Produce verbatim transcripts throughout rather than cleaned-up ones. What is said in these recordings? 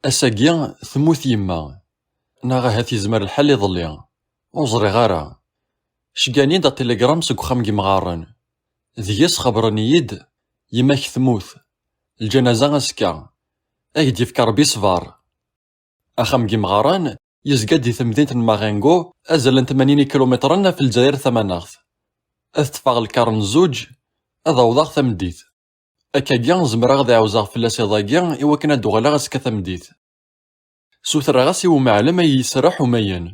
Ass-agi, temmut yemma. Neɣ ahat yezmer lḥal iḍelli. Ur ẓriɣ ara. Ceggan-iyi-d atiligram seg uxxam n yimɣaren. Deg-s xebbren-iyi-d: "Yemma-k temmut. Lǧanaza azekka. Ad k-d-yefk Rebbi ṣṣber." Axxam n yimɣaren yezga-d di temdint n Marengo, azal n tmanyin ikilumitren ɣef Lezzayer tamaneɣt. Ad ṭṭfeɣ lkar n zzuǧ, ad awḍeɣ tameddit. Akkagi, zemreɣ ad ɛawzeɣ fell-as iḍ-agi i wakken ad d-uɣaleɣ azekka tameddit. Sutreɣ-as i umeɛlem ad iyi-yesraḥ umayen.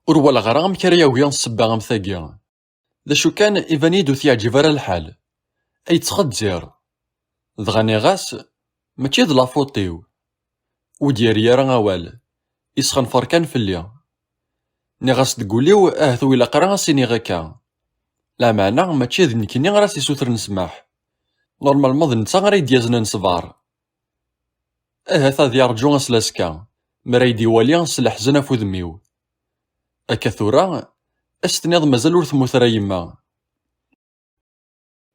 Ur walaɣ ara amek ara yagi ssebba am tagi. D acu kan, iban-iyi-d ur t-yeɛǧib ara lḥal. Ay yettxezzir. Dɣa nniɣ-as: "Mačči d la faute-iw." Ur d-yerri ara awal. Isxenfer kan fell-i. Nniɣ-as deg wul-iw, ahat ur ilaq ara ad s-iniɣ akka. Lameɛna, mačči d nekkni ara s-isutren ssmaḥ. Normalement d netta ara yi-d-yaznen ṣṣber. Ahat ad yerǧu ass n azekka, mi ara yi-d-iwali s leḥzen ɣef udem-iw. Akka tura, ad s-tiniḍ mazal ur temmut ara yemma.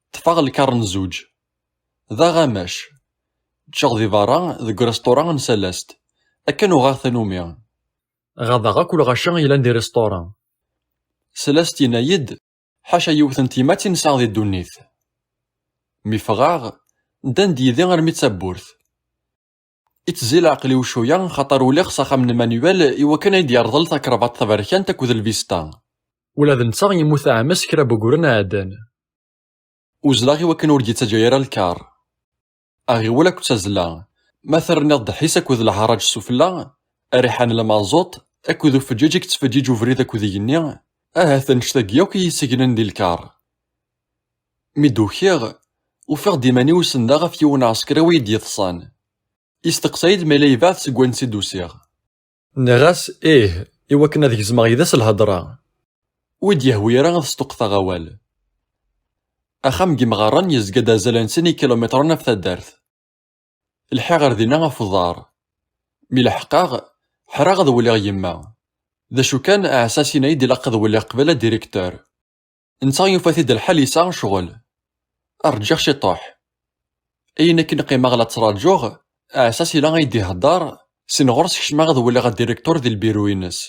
Ṭṭfeɣ lkar n zzuǧ. D aɣamac. Ččeɣ di berra, deg urisṭura n Salast. Akken uɣeɣ tanumi. Ɣaḍeɣ akk lɣaci yellan di risṭura. Salast yenna-yi-d: "Ḥaca yiwet n tyemmat i nesɛa di ddunit." Mi ffɣeɣ, ddan-d yid-i armi d tawwurt. Itezzi leɛqel-iw cwiya, xaṭer uliɣ s axxam n Manuel i wakken ad yi-d-yerḍel takrabaṭ taberkant akked lvista. Ula d netta yemmut aɛmas kra n wuguren ɛeddan. Uzzleɣ i wakken ur d-yettaǧǧa ara lkar. Aɣiwel akked tazzla, ma terniḍ ddḥis akked lharaǧ sufella, rriḥa n lmaẓuṭ akked ufeǧǧiǧ i yettfeǧǧiǧ ubrid akked igenni, ahat annect-agi akk i yi-segnen di lkar. Mi d-ukiɣ, ufiɣ-d iman-iw sendeɣ ɣef yiwen n ɛesker i yi-d-yeḍṣan. Isteqsa-yi-d ma yella yebɛed seg wansi d-usiɣ. Nniɣ-as ih, i wakken ad gezmeɣ yid-s lhedra. Ur d-yehwi ara ad sṭuqteɣ awal. Axxam n yimɣaren yezga-d azal n sin ikilumitren ɣef taddart. Lḥiɣ ar dinna ɣef uḍar. Mi leḥqeɣ, ḥraɣ ad waliɣ yemma. D acu kan, aɛessas yenna-yi-d ilaq ad waliɣ qbala directeur. Netta yufa-t-id lḥal yesɛa ccɣel. Rǧiɣ ciṭuḥ. Ayen akken qqimeɣ la ttṛaǧuɣ, aɛessas yella ay d-ihedder, sin ɣur-s kecmeɣ ad waliɣ adiriktur di lbiru-ines.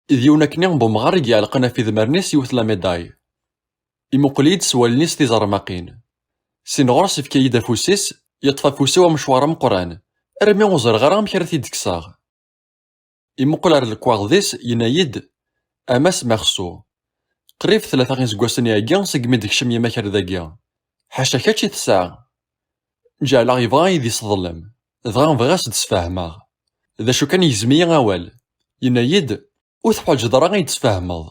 D yiwen akkenni n umɣar i iɛelqen ɣef idmaren-is yiwet la médaille. Imuqel-iyi-d s wallen-is tiẓermaqin. Sin ɣur-s ifka-yi-d afus-is, yeṭṭef afus-iw amecwar ameqqran, armi ur ẓriɣ ara amek ara t-id-kkseɣ. Imuqel ar lekwaɣeḍ-is, yenna-yi-d: "A Mass Merceau, qrib tlata iseggasen iɛeggi segmi d-tekcem yemma-k ar dagi. Ḥaca kečč i tesɛa." Ǧeɛleɣ yebɣa ad yi-d-isseḍlem, dɣa bɣiɣ ad s-d-sfehmeɣ. D acu kan, yegzem-iyi awal. Yenna-yi-d: "Ur teḥwaǧeḍ ara ad yi-d-tesfehmeḍ.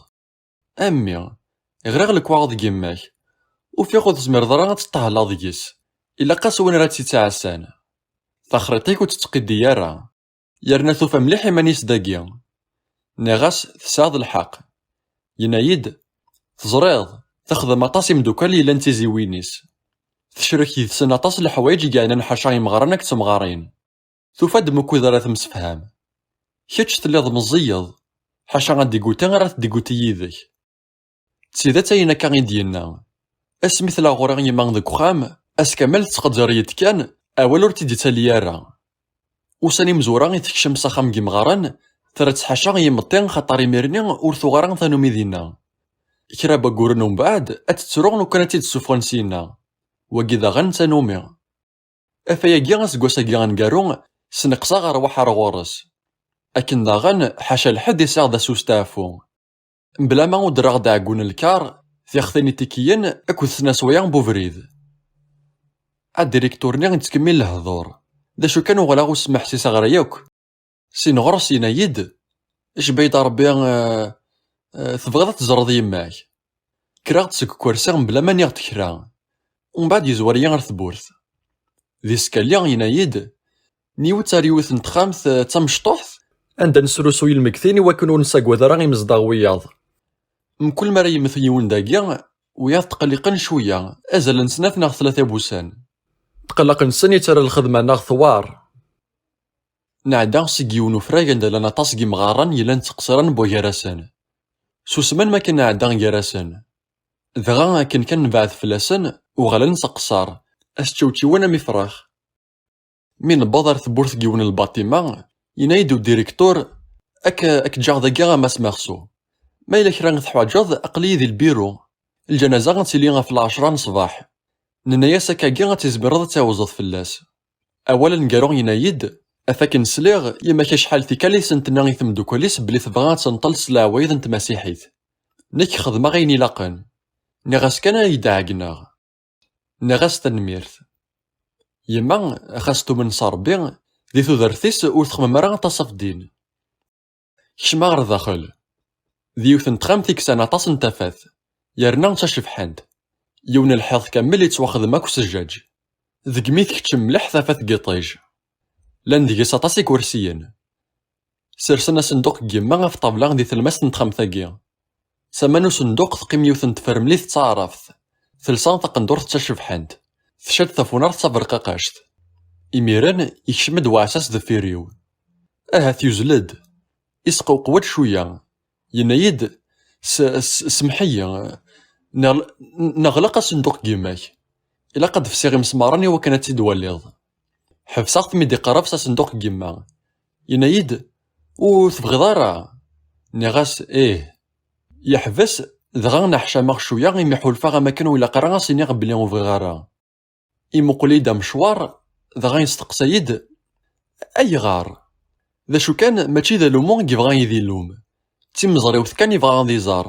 A mmi, ɣriɣ lekwaɣeḍ n yemma-k. Ufiɣ ur tezmireḍ ara ad teṭṭahleḍ deg-s. Ilaq-as win ara tt-ittɛassan. Taxriṭ-ik ur tettqiddi ara. Yerna tufa mliḥ iman-is dagi." Nniɣ-as: "Tesɛiḍ lḥeqq." Yenna-yi-d: "Teẓriḍ, texdem aṭas imeddukal yellan d tiziwin-is. Tecrek yid-sen aṭas n leḥwayeǧ i yeɛnan ḥaca imeɣran akked temɣarin. Tufa-d mukkud ara temsefham. Kečč telliḍ meẓẓiyeḍ, ḥaca adiguti ara tdiguti yid-k." D tidet ayen akka i d-yenna. Asmi tella ɣur-i yemma deg uxxam, ass kamel tettqeddir-iyi-d kan, awal ur t-id-ittali ara. Ussan imezwura i tekcem s axxam n yimɣaren, terra-tt ḥaca i yimeṭṭi, xaṭer imir-nni ur tuɣ ara tanumi dinna. Kra n wagguren umbeɛd, ad tettru lukan ad tt-id-ssufɣen syenna. Wagi daɣen d tanumi. Afayagi aseggas-agi aneggaru, sneqseɣ rrwaḥ ar ɣur-s. Akken daɣen, ḥaca lḥedd i sɛiɣ d asusteɛfu. Mebla ma udreɣ-d aɛeggun n lkar, tixtin itikiyen akked tnaswaya n ubrid. Adiriktur-nni yettkemmil lehdur. D acu kan, uɣaleɣ ur smeḥsiseɣ ara yakk. Sin ɣur-s yenna-yi-d: "Icba-yi-d Rebbi, eh, eh, tebɣiḍ ad teẓreḍ yemma-k?" Kkreɣ-d seg ukersi mebla ma nniɣ-d kra. Umbeɛd yezwar-iyi ɣer tewwurt. Di skali yenna-yi-d: "Niwet ar yiwet n texxamt, eh, d tamecṭuḥt, anda nesrusuy lmegtin i wakken ur nessagad ara imezdaɣ wiyaḍ. Mkul mi ara yemmet yiwen dagi, wiyaḍ tqelliqen cwiya, azal n snat neɣ tlata n wussan. Tqelleq-nsen yettarra lxedma-nneɣ tewɛer." Nɛedda seg yiwen ufrag anda llan aṭas n yimɣaren yellan ttqeṣṣiren bugar-asen. Susmen mi akken nɛedda gar-asen. Dɣa akken kan nebɛed fell-asen, uɣalen s aqeṣṣer, as ččewčiwen am ifrax. Mi newweḍ ar tewwurt n yiwen n lbaṭima, yenna-yi-d udirektur: "Ad k-, ad k-ǧǧeɣ dagi a Mass Merceau. Ma yella kra i teḥwaǧeḍ, aql-iyi di lbiru. Lǧanaza ad tili ɣef lɛecṛa n ṣṣbeḥ." Nenna-yas: "Akkagi ad tizmireḍ ad tɛiwzeḍ fell-as." Awal aneggaru yenna-yi-d: "Ata akken sliɣ, yemma-k acḥal tikkal i sen-tenna i temdukal-is belli tebɣa ad tenṭel s leɛwayed n tmasiḥit. Nekk xedmeɣ ayen ilaqen. Nniɣ-as kan ad yi-d-ɛeggneɣ." Nniɣ-as: "Tanemmirt." Yemma, xas tumen s Ṛebbi, di tudert-is ur texmem ara aṭas ɣef ddin. Kecmeɣ ɣer daxel. D yiwet n texxamt i yesɛan aṭas n tafat, yerna d tacebḥant. Yiwen n lḥiḍ kamel yettwaxdem akk s jjaj. Deg-m i tkeččem mliḥ tafat n yiṭij. Llan deg-s aṭas ikursiyen. Sersen asenduq n yemma ɣef ṭṭabla di tlemmast n texxamt-agi. Tama n usenduq teqqim yiwet n tfermlit d taɛrabt, telsa taqendurt d tacebḥant, tcad tafunart d taberqaqact. Imiren, yekcem-d Waɛessas deffir-iw. Ahat yuzzel-d. Isqewqew-d cwiya. Yenna-yi-d: "S-, s-, semmeḥ-iyi. Neɣ-, neɣleq asenduq n yemma-k. Ilaq ad d-fsiɣ imesmaren i wakken ad tt-id-twaliḍ." Ḥebseɣ-t mi d-iqerreb s asenduq n yemma. Yenna-yi-d: "Ur tebɣiḍ ara?" Nniɣ-as: "Ih." Yeḥbes, dɣa neḥcameɣ cwiya imi ḥulfaɣ am akken ur ilaq ara as-iniɣ belli ur bɣiɣ ara. Imuqel-iyi-d amecwar, dɣa yesteqsa-yi-d: "Ayɣer?" D acu kan, mačči d alumu i yebɣa ad yi-d-ilum. D timeẓriwt kan yebɣa ad iẓer.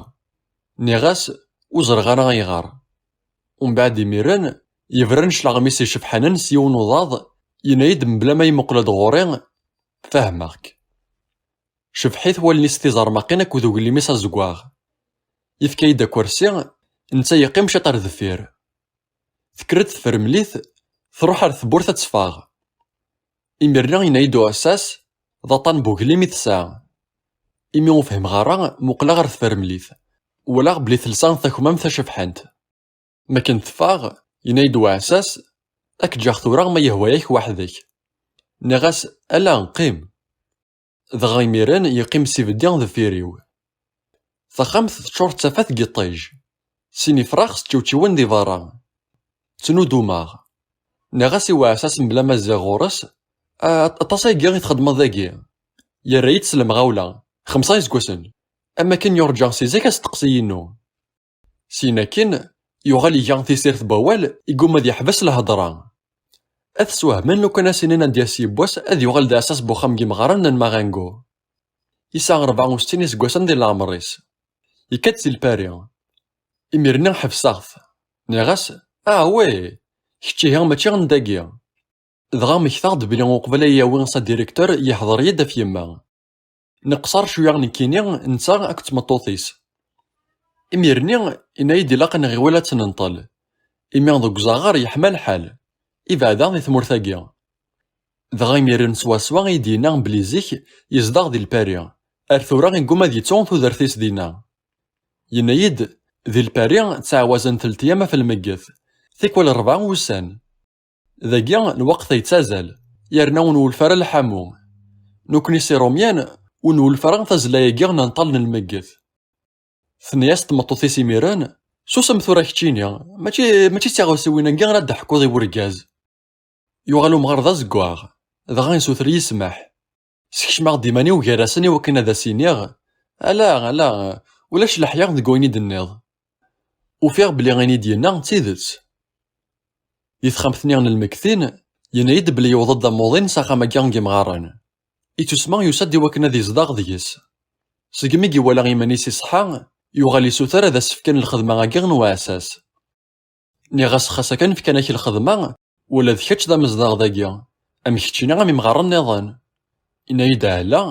Nniɣ-as: "Ur ẓriɣ ara ayɣer." Umbeɛd imiren, yebren cclaɣem-is icebḥanen s yiwen uḍaḍ, yenna-yi-d mebla ma yemmuqel-d ɣur-i: "Fehmeɣ-k." Cebḥit wallen-is tiẓermaqin akked uglim-is azeggaɣ. Yefka-yi-d akersi, netta yeqqim ciṭ ar deffir. Tekker-d tefremlit, truḥ ar tewwurt ad teffeɣ. Imir-nni yenna-yi-d Uɛessas, d aṭṭan n wuglim i tesɛa. Imi ur fhimeɣ ara, muqleɣ ɣer tefremlit. Walaɣ belli telsa takmamt tacebḥant. Mi akken teffeɣ, yenna-yi-d Uɛessas: "Ad k-ǧǧeɣ tura ma yehwa-yak weḥd-k." Nniɣ-as: "Ala, qqim." Dɣa imiren yeqqim s ibeddi deffir-iw. Taxxamt teččur d tafat n yiṭij. Sin ifrax sčewčiwen di berra. Ttnudumeɣ. Nniɣ-as i Uɛessas mebla ma zziɣ ɣur-s: "A-, aṭas ayagi i txeddmeḍ dagi?" Yerra-yi-d s lemɣawla: "Xemsa iseggasen." Am akken yurǧa si zik asteqsi-inu. Syin akkin, yuɣal iga tisirt n wawal, igumma ad yeḥbes lhedra. Ad t-swehhmen lukan as-inin ad d-yas yiwwas ad yuɣal d aɛessas n uxxam n yimɣaren n Marengo. Yesɛa rebɛa u settin iseggasen di leɛmer-is. Yekka-d si Lpari. Imir-nni ḥebseɣ-t. Nniɣ-as: "Ah, wih! Kečč ihi mačči n dagi." Dɣa mmektaɣ-d belli uqbel ay yawi s adirektur, yehḍer-iyi-d ɣef yemma. Neqṣer cwiya nekkini, netta akked tmeṭṭut-is. Imir-nni, yenna-yi-d ilaq ad nɣiwel ad tt-nenṭel, imi deg uzaɣar yeḥma lḥal, ibeɛda di tmurt-agi. Dɣa imiren swaswa i yi-d-yenna belli zik yezdeɣ di Lpari, ar tura igumma ad yettu tudert-is dinna. Yenna-yi-d, di Lpari ttɛawazen telt ayyam ɣef lmegget, tikwal rebɛa wussan. Dagi, lweqt-a yettazal, yerna ur nwulef ara lḥamu. Nekkni s Irumyen, ur nwulef ara tazzla-agi n nṭal n lmegget. Tenna-yas tmeṭṭut-is imiren: "Susem tura keččini, mačči, mačči d tiɣawsiwin-agi ara d-teḥkuḍ i urgaz." Yuɣal umɣar d azeggaɣ, dɣa yessuter-iyi ssmaḥ. Skecmeɣ-d iman-iw gar-asen i wakken ad as-iniɣ: "Ala, ala, ulac leḥya deg wayen i d-tenniḍ." Ufiɣ belli ayen i d-yenna d tidet. Di texxamt-nni n lmegtin, yenna-yi-d belli yewweḍ-d amuḍin s axxam-agi n yimɣaren. Ittusma yusa-d i wakken ad izdeɣ deg-s. Segmi i iwala iman-is iṣeḥḥa, yuɣal isuter ad as-fken lxedma-agi n uɛessas. Nniɣ-as: "Xas akken fkan-ak lxedma, ula d kečč d amezdaɣ dagi, am keččini am imɣaren nniḍen." Yenna-yi-d: "Ala."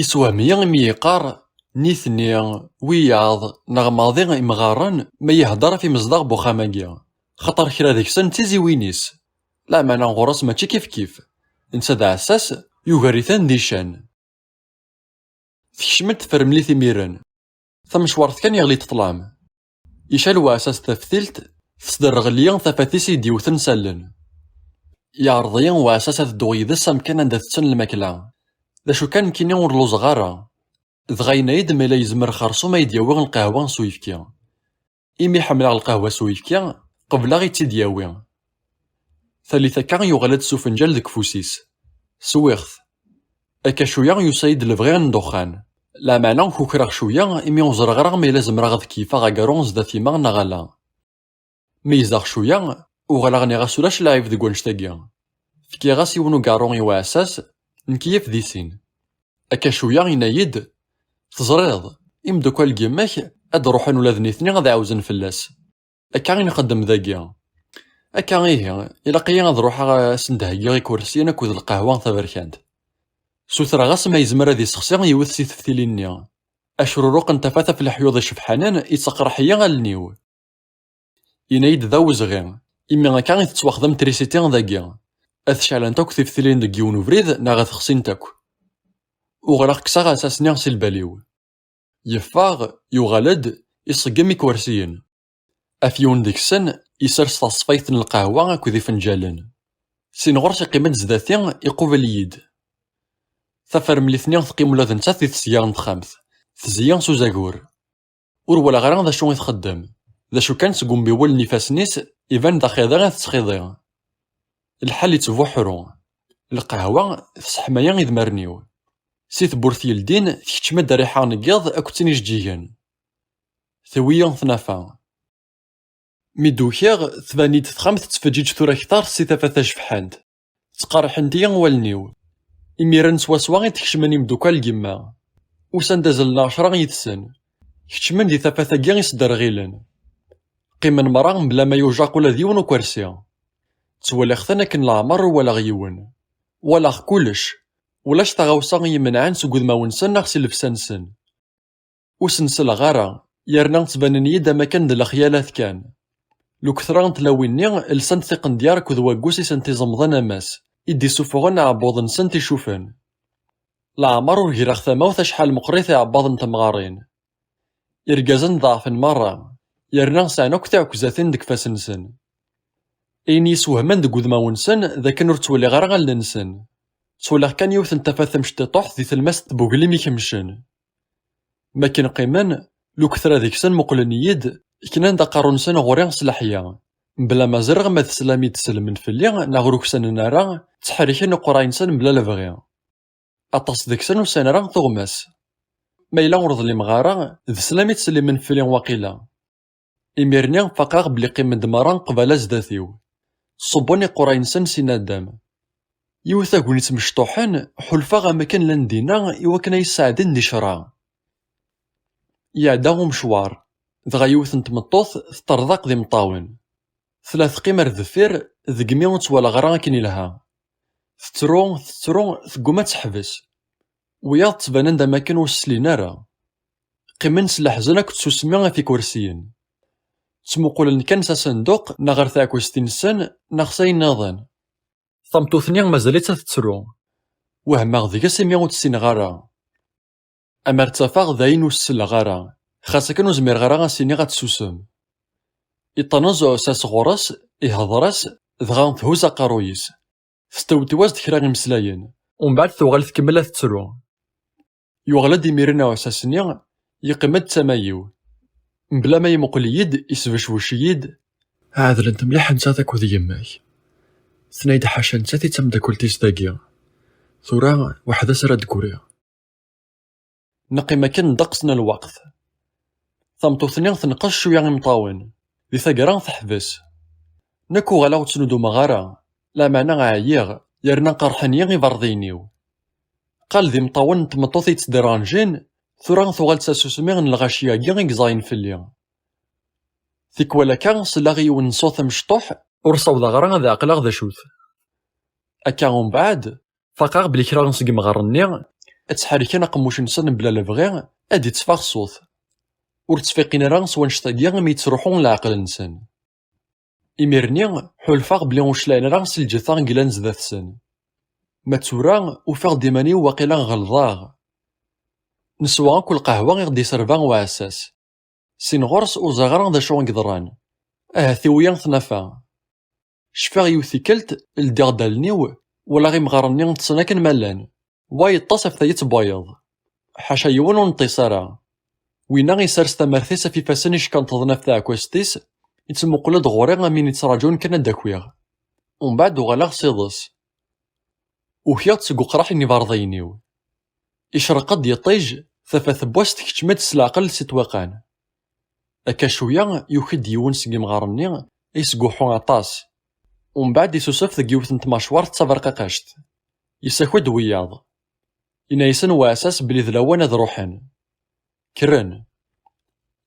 Iswehmem-iyi imi yeqqar: "Nitni, wiyaḍ, neɣ maḍi imɣaren, ma ihedder ɣef imezdaɣ n uxxam-agi, xaṭer kra deg-sen d tiziwin-is. Lameɛna ɣur-s mačči kifkif. Netta d aɛessas, yugar-iten di ccan." Tekcem-d tefremlit imiren. Tamecwart kan yeɣli-d ṭṭlam. Ical Waɛessas taftilt, tesderɣel-iyi tafat-is i d-yewten s allen. Yeɛreḍ-iyi Waɛessas ad dduɣ yid-s amkan anda tetten lmakla. D acu kan, nekkini ur lluẓeɣ ara. Dɣa yenna-yi-d ma yella yezmer xersum ad yi-d-yawi lqahwa s uyefki. Imi ḥemmleɣ lqahwa s uyefki, qebleɣ i tt-id-yawi. Talit akka yuɣal-d s ufenǧal deg ufus-is. Swiɣ-t. Akka cwiya yusa-yi-d lebɣi n ddexxan. Lameɛna kukraɣ cwiya imi ur ẓriɣ ara ma yella zemreɣ ad keyyfeɣ agaru zdat yemma neɣ ala. Meyyzeɣ cwiya, uɣaleɣ nniɣ-as ulac lɛib deg wannect-agi. Fkiɣ-as yiwen ugaru i uɛessas, nkeyyef di sin. Akka cwiya yenna-yi-d: "Teẓriḍ, imeddukal n yemma-k ad d-ruḥen ula d nitni ad ɛawzen fell-as. Akka i nxeddem dagi. Akka ihi, ilaq-iyi ad ruḥeɣ ad sen-d-heggiɣ ikursiyen akked lqahwa taberkant." Sutreɣ-as ma yezmer ad isexsi yiwet si teftilin-nni. Acruruq n tafat ɣef leḥyuḍ icebḥanen yettaqraḥ-iyi allen-iw. Yenna-yi-d d awezɣi, imi akka i tettwaxdem trisiti dagi. Ad ceɛlent akk teftilin deg yiwen ubrid neɣ ad xsint akk. Uɣaleɣ kkseɣ asas-nni si lbal-iw. Yeffeɣ, yuɣal-d, iṣeggem ikersiyen. Ɣef yiwen deg-sen, isers taṣfayt n lqahwa akked ifenǧalen. Sin ɣur-s iqqim-d zdat-i, iqubel-iyi-d. Tafermlit-nni teqqim ula d nettat di tesga n texxamt, tezzi s uzagur. Ur walaɣ ara d acu i txeddem. D acu kan, seg umbiwel n ifassen-is, iban d axiḍi i tettxiḍi. Lḥal ittbuḥru. Lqahwa tesseḥma-yi idmaren-iw. Si tewwurt yeldin, tkeččem-d rriḥa n yiḍ akked tin ijeǧǧigen. Tewwi-yi tnafa. Mi d-ukiɣ, tban-iyi-d texxamt tettfeǧǧiǧ tura kter si tafat tajebḥant. Ttqerḥent-iyi wallen-iw. Imiren swaswa i d-kecmen imeddukal n yemma. Usan-d azal n ɛecra yid-sen. Kecmen di tafat-agi isderɣilen. Qqimen merra mebla ma yujaq ula d yiwen ukersi. Ttwaliɣ-ten akken leɛmer ur walaɣ yiwen. Walaɣ kullec. Ulac taɣawsa i yi-menɛen seg udmawen-nsen neɣ si llebsa-nsen. Ur sen-selleɣ ara, yerna ttbanen-iyi-d am akken d lexyalat kan. Luktra n tlawin-nni lsant tiqendyar akked waggus i sent-iẓemḍen ammas, i d-isuffɣen aɛebbuḍ-nsent icufen. Leɛmer ur greɣ tamawt acḥal meqqrit iɛebbaḍ n temɣarin. Irgazen ḍeɛfen merra, yerna sɛan akk tiɛekzatin deg ifassen-nsen. Ayen yeswehmen deg udmawen-nsen d akken ur ttwaliɣ ara allen-nsen. Ttwaliɣ kan yiwet n tafat tamecṭiṭuḥt di tlemmast n weglim ikemcen. Mi akken qqimen, luktra deg-sen muqlen-iyi-d, knan-d aqerru-nsen ɣur-i s leḥya, mebla ma ẓriɣ ma d sslam i d-sellmen fell-i neɣ ur uksanen ara, ttḥerriken uqerray-nsen mebla lebɣi. Aṭas deg-sen ur sɛin ara tuɣmas. Ma yella ur ḍlimeɣ ara, d sslam i ttsellimen fell-i waqila. Imir-nni faqeɣ belli qqimen-d merra qbala zdat-iw. Ṣubben iqerray-nsen si nadam. Yiwet tagnit mecṭuḥen, ḥulfaɣ am akken llan dinna i wakken ay ssaɛdin di ccṛeɛ. Iɛedda umecwar, dɣa yiwet n tmeṭṭut teṭṭerḍeq d imeṭṭawen. Tella teqqim ar deffir, deg-mi ur tt-walaɣ ara akken ilha. Tettru, tettru, tegguma ad teḥbes. Wiyaḍ ttbanen-d am akken ur slin ara. Qqimen s leḥzen akked tsusmi ɣef ikursiyen. Ttmuqulen kan s asenduq neɣ ɣer tɛekkazt-nsen neɣ s ayen nniḍen. Tameṭṭut-nni mazal-itt ad tettru. Wehmeɣ deg-s imi ur tt-ssineɣ ara. Amer ttafeɣ d ayen ur s-selleɣ ara, xas akken ur zmireɣ ara ad s-iniɣ ad tessusem. Iṭṭanez uɛessas ɣur-s, ihḍer-as, dɣa thuzz aqerruy-is. Testewtiw-as-d kra imeslayen, umbeɛd tuɣal tkemmel ad tettru. Yuɣal-d imiren uɛessas-nni, yeqqim-d d tama-iw. Mebla ma yemmuqel-iyi-d, isbecbec-iyi-d. Ɛedlent mliḥ nettat akked yemma-k. Tenna-yi-d ḥaca nettat i d tameddakelt-is dagi. Tura weḥd-s ara d-ggriɣ. Neqqim akken ddeqs n lweqt. Tameṭṭut-nni tenqes cwiya imeṭṭawen. Di taggara teḥbes. Nekk uɣaleɣ ur ttnudumeɣ ara, lameɛna ɛyiɣ, yerna qerḥen-iyi iberḍiyen-iw. Qal d imeṭṭawen n tmeṭṭut i yettderranjin, tura tuɣal d tasusmi n lɣaci-agi i yeẓẓayen fell-i. Tikwal akka, selleɣ i yiwen n ṣṣut amecṭuḥ, ur ssawḍeɣ ara ad ɛeqleɣ d acu-t. Akka umbeɛd, faqeɣ belli kra seg imɣaren-nni ttḥerriken aqemmuc-nsen mebla lebɣi, ad d-itteffeɣ ṣṣut. Ur ttfiqin ara s wannect-agi imi yettruḥu leɛqel-nsen. Imir-nni, ḥulfaɣ belli ur cliɛen ara s lǧetta i yellan zdat-sen. Ma d tura, ufiɣ-d iman-iw waqila ɣelḍeɣ. Neswa akk lqahwa i ɣ-d-iserba uɛessas. Sin ɣur-s ur ẓriɣ ara d acu i yeḍran. Ahat tiwi-yaɣ tnafa. Cfiɣ yiwet tikkelt, ldiɣ-d allen-iw, walaɣ imɣaren-nni ṭṭsen akken ma llan. Wa yeṭṭes ɣef tayet n wayeḍ. Ḥaca yiwen ur neṭṭis ara. Winna isers tamart-is ɣef ifassen ickanṭḍen ɣef tɛekkazt-is, ittmuqul-d ɣur-i am win yettraǧun kan ad d-akiɣ. Umbeɛd uɣaleɣ s iḍes. Ukiɣ-d seg uqraḥ n iberḍiyen-iw. Icreq-d yiṭij, tafat n wass tekcem-d s leɛqel si ṭṭwiqan. Akka cwiya, yuki-d yiwen seg imɣaren-nni, yesguḥu aṭas. Umbeɛd isusef deg yiwet n tmacwart d taberqaqact. Yessaki-d wiyaḍ. Yenna-yasen uɛessas belli d lawan ad ruḥen. Kkren.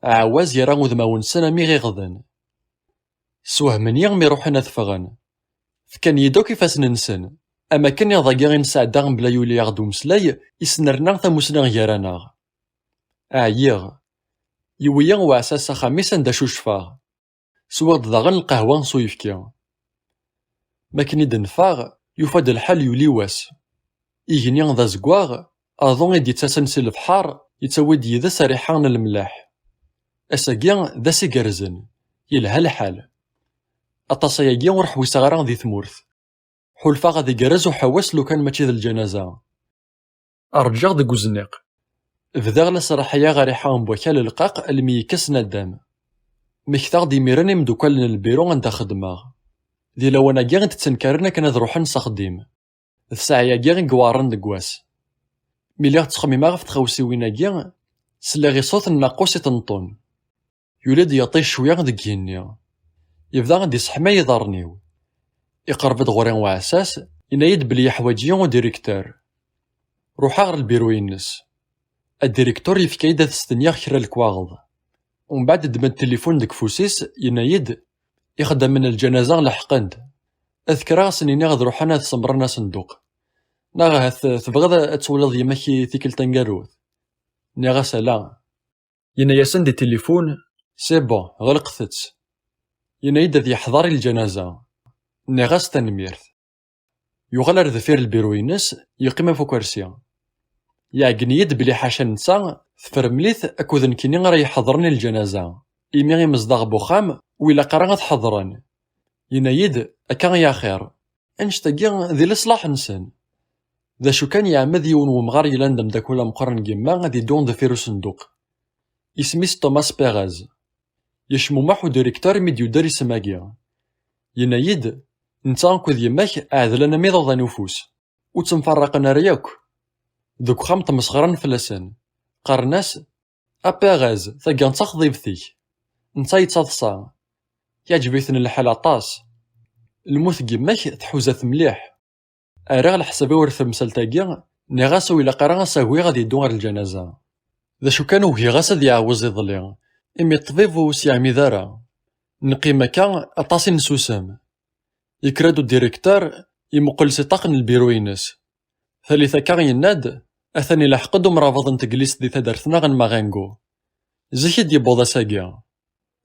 Aɛawaz yerra udmawen-nsen am iɣiɣden. Swehmeni mi ruḥen ad ffɣen. Fkan-iyi-d akk ifassen-nsen, am akken iḍ-agi i nesɛedda mebla yuli-aɣ-d umeslay, isnerna tamusni gar-aneɣ. Ɛyiɣ. Yewwi-yi uɛessas s axxam-is anda cucfeɣ. Swiɣ-d daɣen lqahwa s uyefki. Mi akken i d-neffeɣ, yufa-d lḥal yuli wass. Igenni d azeggaɣ, aḍu i d-yettasen si lebḥer, yettawi-d yid-s rriḥa n lemleḥ. Ass-agi d ass igerrzen, yelha lḥal. Aṭas ayagi ur ḥwiseɣ ara di tmurt. Ḥulfaɣ ad igerrez uḥewwes lukan mačči d lǧanaza. Rǧiɣ deg uzniq. Bdiɣ la sraḥayeɣ rriḥa n wakal lqaq almi yekkes nadam. Mmektaɣ-d imiren imeddukal n lbiru anda xeddmeɣ. Di lawan-agi i d-ttenkaren akken ad ruḥen s axeddim. D ssaɛa-agi i iweɛren deg wass. Mi lliɣ ttxemmimeɣ ɣef txawsiwin-agi, sliɣ i ṣṣut n nnaqus iṭenṭun. Yuli-d yiṭij cwiya deg yigenni. Yebda ad d-isseḥmay iḍarren-iw. Iqerreb-d ɣur-i uɛessas, yenna-yi-d belli yeḥwaǧ-iyi udirektur. Ruḥeɣ ɣer lbiru-ines. Adirektur yefka-yi-d ad stenyiɣ kra lekwaɣeḍ. Umbeɛd ddem-d tilifun deg ufus-is, yenna-yi-d: "Ixeddamen n lǧanaza leḥqen-d. Ad kkreɣ ad sen-iniɣ ad ruḥen ad semmren asenduq. Neɣ ahat tebɣiḍ ad twaliḍ yemma-k i tikkelt taneggarut?" Nniɣ-as: "Ala." Yenna-yasen di tilifun: "C'est bon, ɣelqet-tt." Yenna-yi-d ad yeḥḍer i lǧanaza. Nniɣ-as: "Tanemmirt." Yuɣal ar deffir lbiru-ines, yeqqim ɣef ukersi. Iɛeggen-iyi-d belli ḥaca netta, tefremlit akked nekkini ara iḥeḍren i lǧanaza, imi imezdaɣ n uxxam ur ilaq ara ad ḥeḍren. Yenna-yi-d: "Akka i axir. Annect-agi d leṣlaḥ-nsen." D acu kan, yeɛmed yiwen wemɣar yellan d ameddakel ameqqran n yemma ad iddu deffir usenduq. Isem-is Thomas Perez. Yecmumeḥ udirektur imi d-yudder isem-agi. Yenna-yi-d: "Netta akked yemma-k ɛedlen am iḍudan ufus. Ur ttemfarraqen ara yakk. Deg uxxam ttmesxren fell-asen. Qqaren-as: 'A Perez, tagi d taxḍibt-ik.' Netta yettaḍsa. Yeɛǧeb-iten lḥal aṭas. Lmut n yemma-k tḥuza-t mliḥ." Rriɣ leḥsab-iw ar temsalt-agi, nniɣ-as ur ilaq ara ad s-agiɣ ad yeddu ɣer lǧanaza. D acu kan, ugiɣ-as ad iɛawez iḍelli, imi ṭṭbib ur s-yeɛmid ara. Neqqim akka aṭas i nessusem. Yekker-d udirektur, imuqel si ṭṭaq n lbiru-ines. Talit akka yenna-d: "Atan ileḥq-d umrabeḍ n teglist di taddart-nneɣ n Marengo. Zik i d-yewweḍ ass-agi."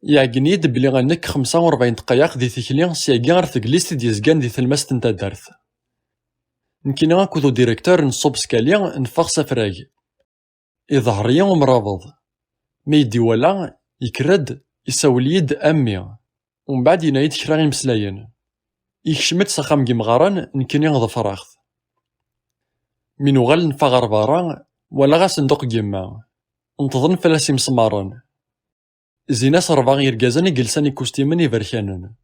Iɛeggen-iyi-d belli nekk xemsa u rebɛin dqayeq di tikli syagi ar teglist i d-yezgan di tlemmast n taddart. Nekkini akked udirektur nṣubb skali, neffeɣ s afrag. Iḍher-iyi umrabeḍ. Mi yi-d-iwala, yekker-d, isawel-iyi-d a mmi. Umbeɛd yenna-yi-d kra imeslayen. Yekcem-d s axxam n yimɣaren, nekkini ḍefreɣ-t. Mi nuɣal neffeɣ ɣer berra, walaɣ asenduq n yemma. Neṭḍen fell-as imesmaren. Zzin-as rebɛa yergazen i yelsan ikustimen iberkanen.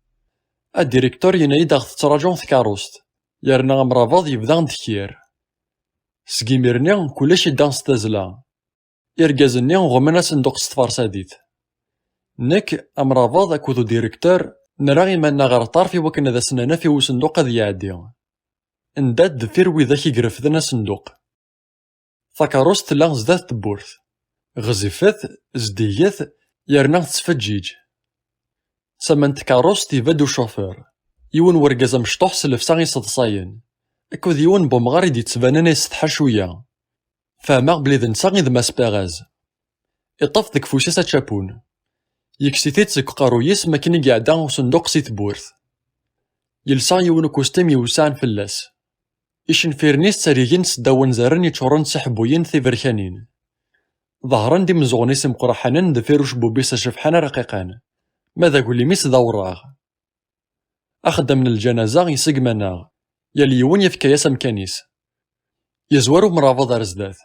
Adirektur yenna-yi-d ad ɣ-tettraǧu tkeṛṛust, yerna amrabeḍ yebda d-kkir. Seg imir-nni, kullec idda s tazzla. Irgazen-nni ɣummen asenduq s tfersadit. Nekk, amrabeḍ akked udirektur, nerra iman-nneɣ ɣer ṭṭerf i wakken ad asen-naf i usenduq ad iɛeddi. Nedda-d deffir widak i irefden asenduq. Takeṛṛust tella zdat tewwurt. Ɣezzifet, zeddiget, yerna tettfeǧǧiǧ. Tama n tkeṛṛust, ibedd ucufur. Yiwen wergaz amecṭuḥ s llebsa iseḍsayen, akked yiwen n wemɣar i d-yettbanen isetḥa cwiya. Fehmeɣ belli d netta i d Mass Perez. Iṭṭef deg ufus-is ačapun. Yekkes-it-id seg uqerruy-is mi akken i iɛedda usenduq si tewwurt. Yelsa yiwen ukustim yewsaɛen fell-as. Icenfiren-is ttergigin s ddaw wanzaren yeččuren d tiḥebbuyin tiberkanin. Ḍehren-d imeẓẓuɣen-is imeqraḥanen deffir ucebbub-is acebḥan arqiqan, ma d aglim-is d awraɣ. Axeddam n lǧanaza iseggem-aneɣ, yal yiwen yefka-yas amkan-is. Yezwar umrabeḍ ar zdat,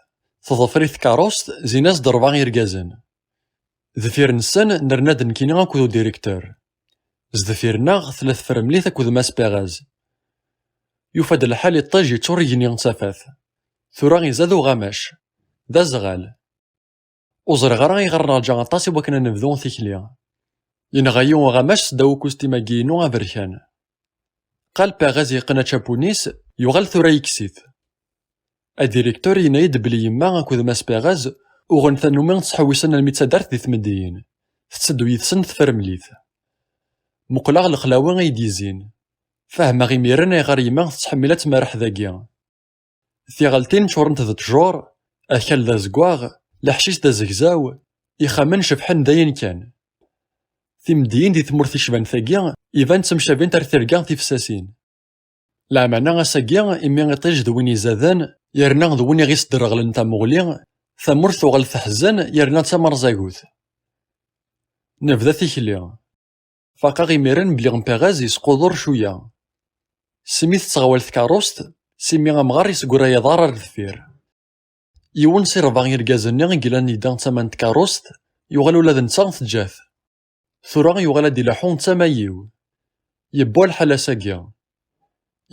teḍfer-it tkeṛṛust, zzin-as-d rebɛa irgazen. Deffir-nsen, nerna-d nekkini akked udirektur. Zedfir-nneɣ tella tefremlit akked Mass Perez. Yufa-d lḥal iṭij yeččur igenni d tafat. Tura izad uɣamac. D azɣal. Ur ẓriɣ ara ayɣer nerǧa aṭas i wakken ad nebdu tikli. Yenɣa-yi uɣamac seddaw ukustim-agi-inu aberkan. Qal Perez yeqqen ačapun-is, yuɣal tura yekkes-it. Adirektur yenna-yi-d belli yemma akked Mass Perez uɣen tannumi ttḥewwisen almi d taddart di tmeddiyin. Tetteddu yid-sen tefremlit. Muqleɣ lexlawi ay d-izzin. Fehmeɣ imiren ayɣer yemma tettḥemmil ad tmerreḥ dagi. Tiɣaltin ččurent d ttjur, akal d azeggaɣ, leḥcic d azegzaw, ixxamen cebḥen d ayen kan. Timeddiyin di tmurt icban tagi iban ttemcabint ar tirga tifsasin. Lameɛna ass-agi, imi iṭij d win izaden, yerna d win i ɣ-isderɣlen tamuɣli, tamurt tuɣal teḥzen yerna d tamerẓagut. Nebda tikli. Faqeɣ imiren belli Perez yesqudur cwiya. Simi tettɣawal tkeṛṛust, simi amɣar yesgray aḍar ar deffir. Yiwen si ṛebɛa irgazen-nni i yellan yedda d tama n tkeṛṛust, yuɣal ula d netta teǧǧa-t. Tura yuɣal ad d-ileḥḥu d tama-iw. Yewwa lḥal ass-agi.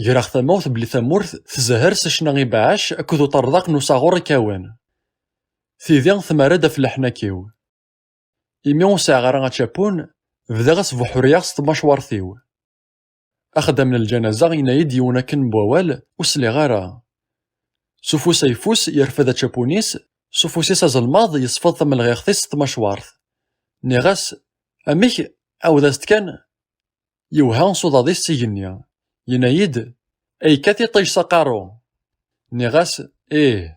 Greɣ tamawt belli tamurt tezher s ccna ibeɛɛac akked uṭerḍaq n usaɣur ikawen. Tidi tmerra-d ɣef leḥnak-iw. Imi ur sɛiɣ ara ačapun, bdiɣ asbuḥruyeɣ s tmacwart-iw. Axeddam n lǧanaza yenna-yi-d yiwen akken n wawal, ur sliɣ ara. S ufus ayeffus yerfed ačapun-is, s ufus-is azelmaḍ yesfeḍ tamelɣiɣt-is s tmacwart. Nniɣ-as: "Amek? Ɛawed-as-d kan." Yewha s uḍad-is s igenni. Yenna-yi-d: "Ay yekkat iṭij s aqerru!" Nniɣ-as: "Ih."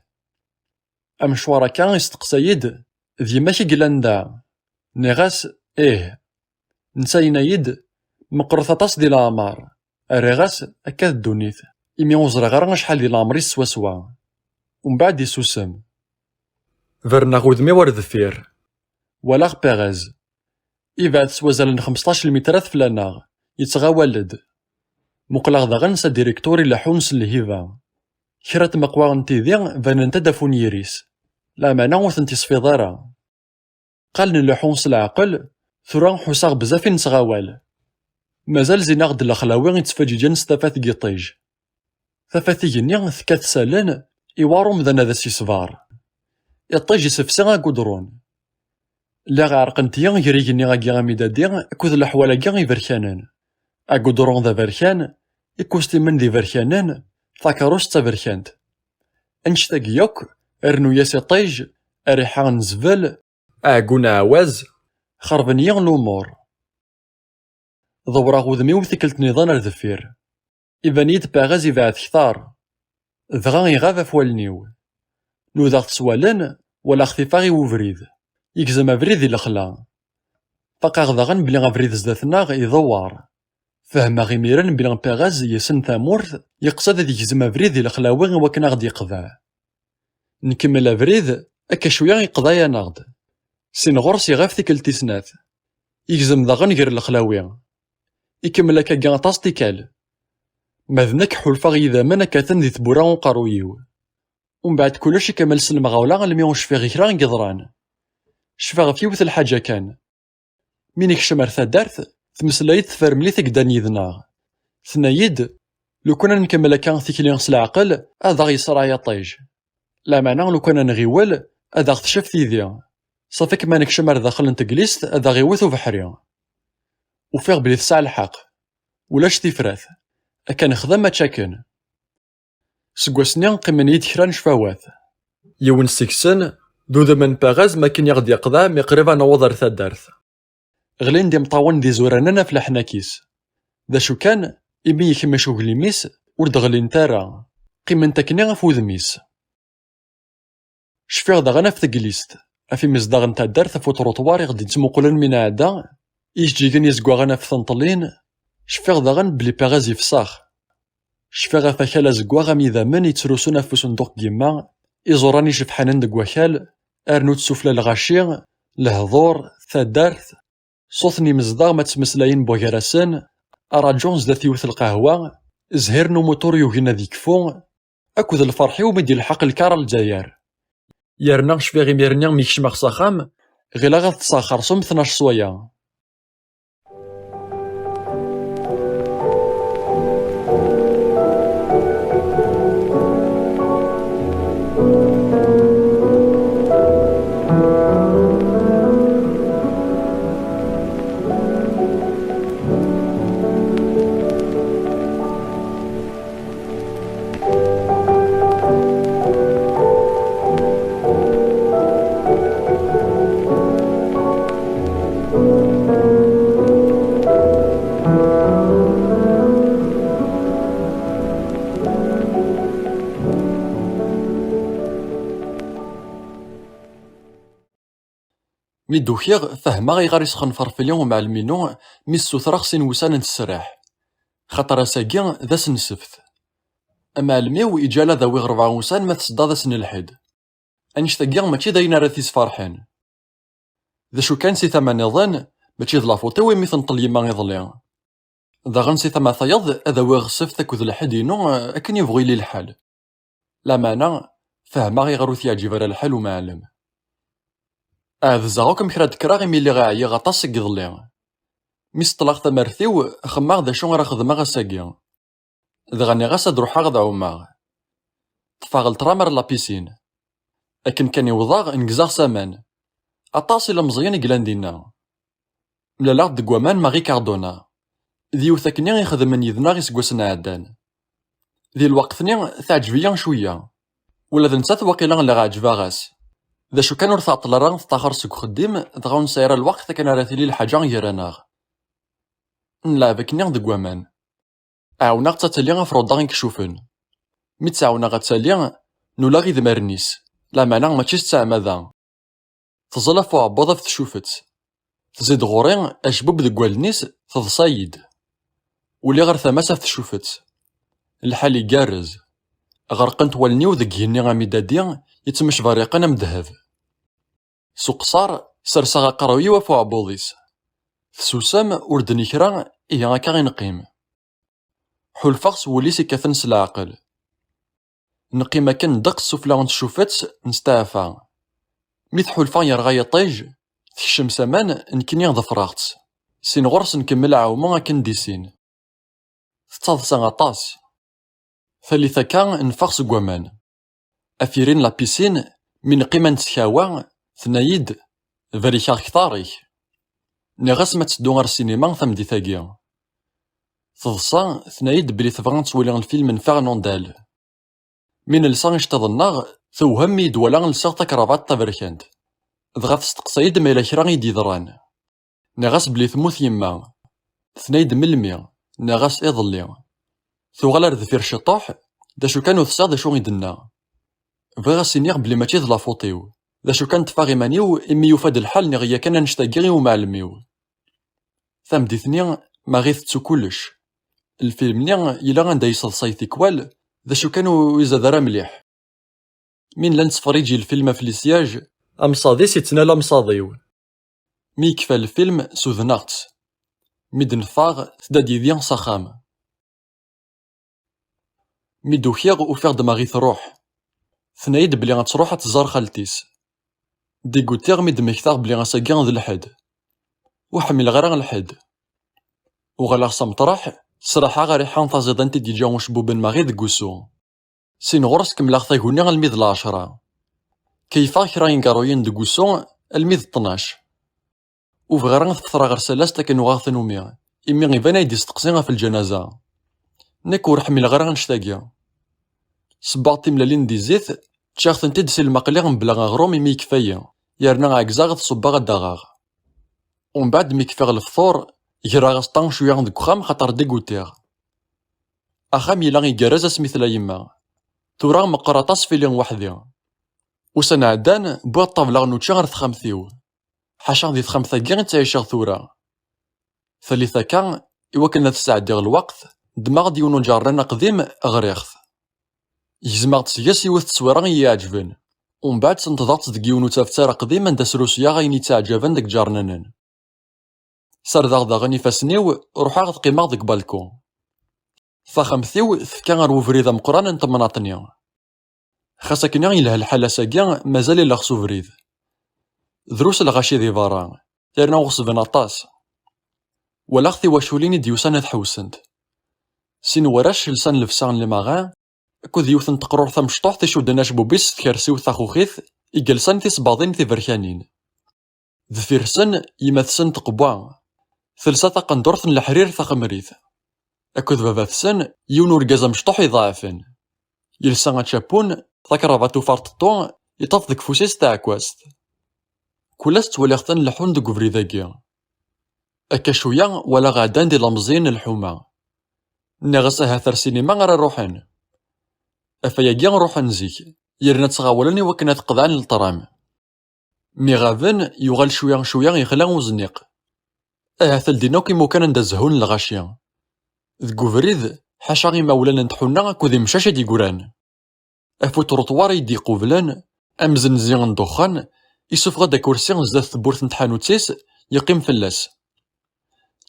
Amecwar akka, isteqsa-yi-d: "D yemma-k i yellan da?" Nniɣ-as: "Ih." Netta yenna-yi-d: "Meqqret aṭas di leɛmer." Rriɣ-as: "Akka d ddunit, imi ur ẓriɣ ara acḥal di leɛmer-is swaswa." Umbeɛd isusem. Berneɣ udem-iw ar deffir. Walaɣ Perez. Ibɛed s wazal n xmesṭac lmitrat fell-aneɣ, yettɣawal-d. Muqleɣ daɣen s adiriktur ileḥḥun s lhiba. Kra n tmeqwa n tidi banent-d ɣef unyir-is. Lameɛna ur tent-isfiḍ ara. Qal nleḥḥu s leɛqel, tura ḥuseɣ bezzaf i nettɣawal. Mazal zin-aɣ-d lexlawi ittfeǧǧiǧen s tafat n yiṭij. Tafat igenni tekkat s allen, iwar umdan ad as-yesber. Iṭij isefsi agudrun. Lliɣ ɛerqent-iyi gar igenni-agi amidadi akked leḥwal-agi iberkanen. Agudrun d aberkan, ikustimen d iberkanen, takeṛṛust d taberkant. Annect-agi yakk, rnu-yas iṭij, rriḥa n zbel, aɛeggun aɛwaz, xerben-iyi lumuṛ. Ḍewreɣ udem-iw tikkelt niḍen ar deffir. Iban-iyi-d Perez ibɛed ktar. Dɣa iɣab ɣef wallen-iw. Nudaɣ-t s wallen, walaɣ-t iffeɣ i ubrid. Yegzem abrid i lexla. Faqeɣ daɣen belli abrid zdat-neɣ idewwer. Fehmeɣ imiren belli Perez yessen tamurt, yeqsed ad yegzem abrid i lexlawi i wakken ad ɣ-d-yeqḍeɛ. Nkemmel abrid, akka cwiya iqḍa-yaneɣ-d. Sin ɣur-s iɣab tikkelt tis snat. Yegzem daɣen gar lexlawi. Ikemmel akkagi aṭas tikkal. Ma d nekk, ḥulfaɣ yidammen kkaten di tewwura uqerruy-iw. Umbeɛd kullec ikemmel s lemɣawla almi ur cfiɣ i kra i yeḍran. Cfiɣ ɣef yiwet lḥaǧa kan. Mi nekcem ar taddart, tmeslay-d tefremlit i yeddan yid-neɣ. Tenna-yi-d: "Lukan ad nkemmel akka tikli s leɛqel, ad aɣ-yesraɛ yiṭij. Lameɛna lukan ad nɣiwel, ad aɣ-tcef tidi. Ṣafi akken ma nekcem ar daxel n teglist, ad aɣ-iwet ubeḥri." Ufiɣ belli tesɛa lḥeqq. Ulac tifrat. Akka nexdem, mačči akken. Seg wass-nni qqimen-iyi-d kra n ccfawat. Yiwen seg-sen d udem n Perez mi akken i ɣ-d-yeqḍeɛ mi qrib ad naweḍ ar taddart. Ɣlin-d imeṭṭawen d izuranen ɣef leḥnak-is. D acu kan, imi yekmec uglim-is, ur d-ɣlint ara. Qqiment akkenni ɣef wudem-is. Cfiɣ daɣen ɣef teglist, ɣef imezdaɣ n taddart, ɣef uṭruṭwar i ɣ-d-ittmuqulen mi nɛedda, ijeǧǧigen izeggaɣen ɣef tenṭelin. Cfiɣ daɣen belli Perez ifṣex. Cfiɣ ɣef akal azeggaɣ am idammen yettrusun ɣef usenduq n yemma, iẓuran icebḥanen deg wakal, rnu-d sufella lɣaci, lehdur, taddart, ṣṣut n imezdaɣ ma ttmeslayen bugar-asen, araǧu sdat yiwet lqahwa, zhir n umutur yugin ad yekfu, akked lferḥ-iw mi d-ilḥeq lkar ɣer Lezzayer. Yerna cfiɣ imir-nni mi kecmeɣ s axxam, ɣileɣ ad ṭṭseɣ xersum tnac ṣṣwaya. Mi d-ukiɣ, fehmeɣ ayɣer isxenfer fell-i umɛellem-inu mi ssutreɣ sin wussan n ttesriḥ. Xaṭer ass-agi d ass n ssebt. Amɛellem-iw iǧǧa-d ad awiɣ rebɛa wussan ma tseddaḍ ass n lḥedd. Annect-agi mačči d ayen ara t-isferḥen. D acu kan, si tama nniḍen, mačči d lafuṭ-iw imi tenṭel yemma iḍelli. Daɣen si tama tayeḍ ad awiɣ ssebt akked lḥedd-inu, eh, akken yebɣu yili lḥal. Lameɛna, fehmeɣ ayɣer ur t-yeɛǧib ara lḥal umɛellem. Ɛedzeɣ akk amek ara d-kkreɣ imi lliɣ ɛyiɣ aṭas seg iḍelli. Mi seṭṭleɣ tamart-iw, xemmeɣ d acu ara xedmeɣ ass-agi. Dɣa nniɣ-as ad ruḥeɣ ad ɛummeɣ. Ṭṭfeɣ ltram ar la piscine. Akken kan i wḍeɣ, negzeɣ s aman. Aṭas ilemẓiyen i yellan dinna. Mlaleɣ-d deg waman Marie Cardona. D yiwet akkenni i xedmen yid-neɣ iseggasen iɛeddan. Di lweqt-nni, teɛǧeb-iyi cwiya. Ula d nettat waqila lliɣ ɛeǧbeɣ-as. D acu kan, ur tɛeṭṭel ara teṭṭaxer seg uxeddim, dɣa ur nesɛi ara lweqt akken ara tili lḥaǧa gar-aneɣ. Nleɛɛeb akkenni deg waman. Ɛawneɣ-tt ad tali afruḍa i icufen. Mi tt-ɛawneɣ ad tali, nula idmaren-is, lameɛna mačči s ttɛemada. Teẓẓel ɣef uɛebbuḍ ɣef tcufet. Tziḍ ɣur-i, acebbub deg wallen-is, teḍsa-yi-d. Uliɣ ar tama-s ɣef tcufet. Lḥal igerrez. Ɣerqent wallen-iw deg igenni amidadi, yettmecberriqen am ddheb. S uqeṣṣer, serseɣ aqerruy-iw ɣef uɛebbuḍ-is. Tessusem, ur d-tenni kra, ihi akka i neqqim. Ḥulfaɣ s wul-is ikkaten s leɛqel. Neqqim akken ddeqs sufella n tcufet, nesteɛfa. Mi tḥulfa yerɣa yiṭij, tekcem s aman, nekkini ḍefreɣ-tt. Sin ɣur-s nkemmel aɛumu akken di sin. Tettaḍsa aṭas. Talit akka, neffeɣ seg waman. Afiri n la piscine, mi neqqim ad nettkawa, tenna-yi-d: "Barkeɣ kter-ik." Nniɣ-as ma tteddu ar ssinima tameddit-agi. Teḍsa, tenna-yi-d belli tebɣa ad twali lfilm n Fernandel. Mi nelsa iceṭṭiḍen-nneɣ, tewhem mi yi-d-twala lsiɣ takrabaṭ taberkant. Dɣa testeqsa-yi-d ma yella kra i d-yeḍran. Nniɣ-as belli temmut yemma. Tenna-yi-d: "Melmi?" Nniɣ-as: "Iḍelli." Tuɣal ar deffir ciṭuḥ, d acu kan ur tesɛiḍ d acu i d-tenna. Bɣiɣ ad s-iniɣ belli mačči d lafuṭ-iw. D acu kan ṭṭfeɣ iman-iw imi yufa-d lḥal nniɣ yakan annect-agi i umɛellem-iw. Tameddit-nni, Marie tettu kullec. Lfilm-nni yella anda yesseḍsay tikwal, d acu kan ur izad ara mliḥ. Mi nella nettferrij i lfilm ɣef les sièges, amsaḍ-is yettnal amsaḍ-iw. Mi yekfa lfilm, sudneɣ-tt. Mi d-neffeɣ, tedda-d yid-i s axxam. Mi d-ukiɣ, ufiɣ-d Marie truḥ. Tenna-yi-d belli ad truḥ ad tẓer xalti-s. Digutiɣ mi d-mmektaɣ belli ass-agi d lḥedd. Ur ḥmileɣ ara lḥedd. Uɣaleɣ s ameṭraḥ, sraḥeɣ rriḥa n taẓidant i d-yeǧǧa ucebbub n Marie deg wusu. Sin ɣur-s kemmleɣ taguni almi d lɛecṛa. Keyyfeɣ kra ingaruyen deg wusu almi d ṭnac. Ur bɣiɣ ara ad fetreɣ ɣer Salast akken uɣeɣ tannumi, imi iban ay d-yesteqsi ɣef lǧanaza. Nekk ur ḥmileɣ ara annect-agi. Sebbaɣ timellalin di zzit, ččiɣ-tent-id si lmaqli mebla aɣrum imi yekfa-yi, yerna ɛegzeɣ ad ṣubbeɣ ad d-aɣeɣ. Umbeɛd mi kfiɣ lefṭur, greɣ aseṭṭa cwiya deg uxxam xaṭer digutiɣ. Axxam yella igerrez asmi tella yemma. Tura meqqer aṭas fili weḥd-i. Ussan ɛeddan, wwiɣ ṭṭabla n učči ɣer texxamt-iw. Ḥaca di texxamt-agi i ttɛiceɣ tura. Talit akka, iwakken ad sɛeddiɣ lweqt, ddmeɣ-d yiwen uǧernan aqdim, ɣriɣ-t. Gezmeɣ-d seg-s yiwet teswira i yi-iɛeǧben. Umbeɛd sentḍeɣ-tt deg yiwen utaftar aqdim anda srusuyeɣ ayen i ttaɛǧaben deg iǧernanen. Sardeɣ daɣen ifassen-iw, ruḥeɣ ad qqimeɣ deg balku. Taxxamt-iw tefka ar webrid ameqqran n temnaḍt-nni. Xas akken yelha lḥal ass-agi, mazal illeɣ s ubrid. Drus lɣaci di berra, yerna ɣeṣben aṭas. Walaɣ tiwaculin i d-yusan ad ḥewsent. Sin warrac lsan llebsa n lmaɣa, akked yiwet n teqrurt tamecṭuḥt icudden acebbub-is s tkersiwt taxuxit, i yelsan tisebbaḍin tiberkanin. Deffir-sen, yemma-tsen teqwa, telsa taqendurt n leḥrir taxemrit, akked baba-tsen, yiwen urgaz amecṭuḥ iḍeɛfen. Yelsa ačapun, takravat uferṭeṭṭu, yeṭṭef deg ufus-is taɛekkazt. Kul ass ttwaliɣ-ten leḥḥun deg ubrid-agi. Akka cwiya, walaɣ ɛeddan-d ilemẓiyen n lḥuma. Nniɣ-as ahat ar ssinima ara ruḥen. Ɣef wayagi ruḥen zik, yerna ttɣawalen i wakken ad qeḍɛen lṭram. Mi ɣaben, yuɣal cwiya cwiya yexla uzniq. Ahat ldin akk imukan anda zehhun lɣaci. Deg ubrid, ḥaca imawlan n tḥuna akked imcac i d-yeggran. Ɣef uṭruṭwar i d-iqublen, amzenzi n ddexxan, isuffeɣ-d akersi zdat tewwurt n tḥanut-is, yeqqim fell-as.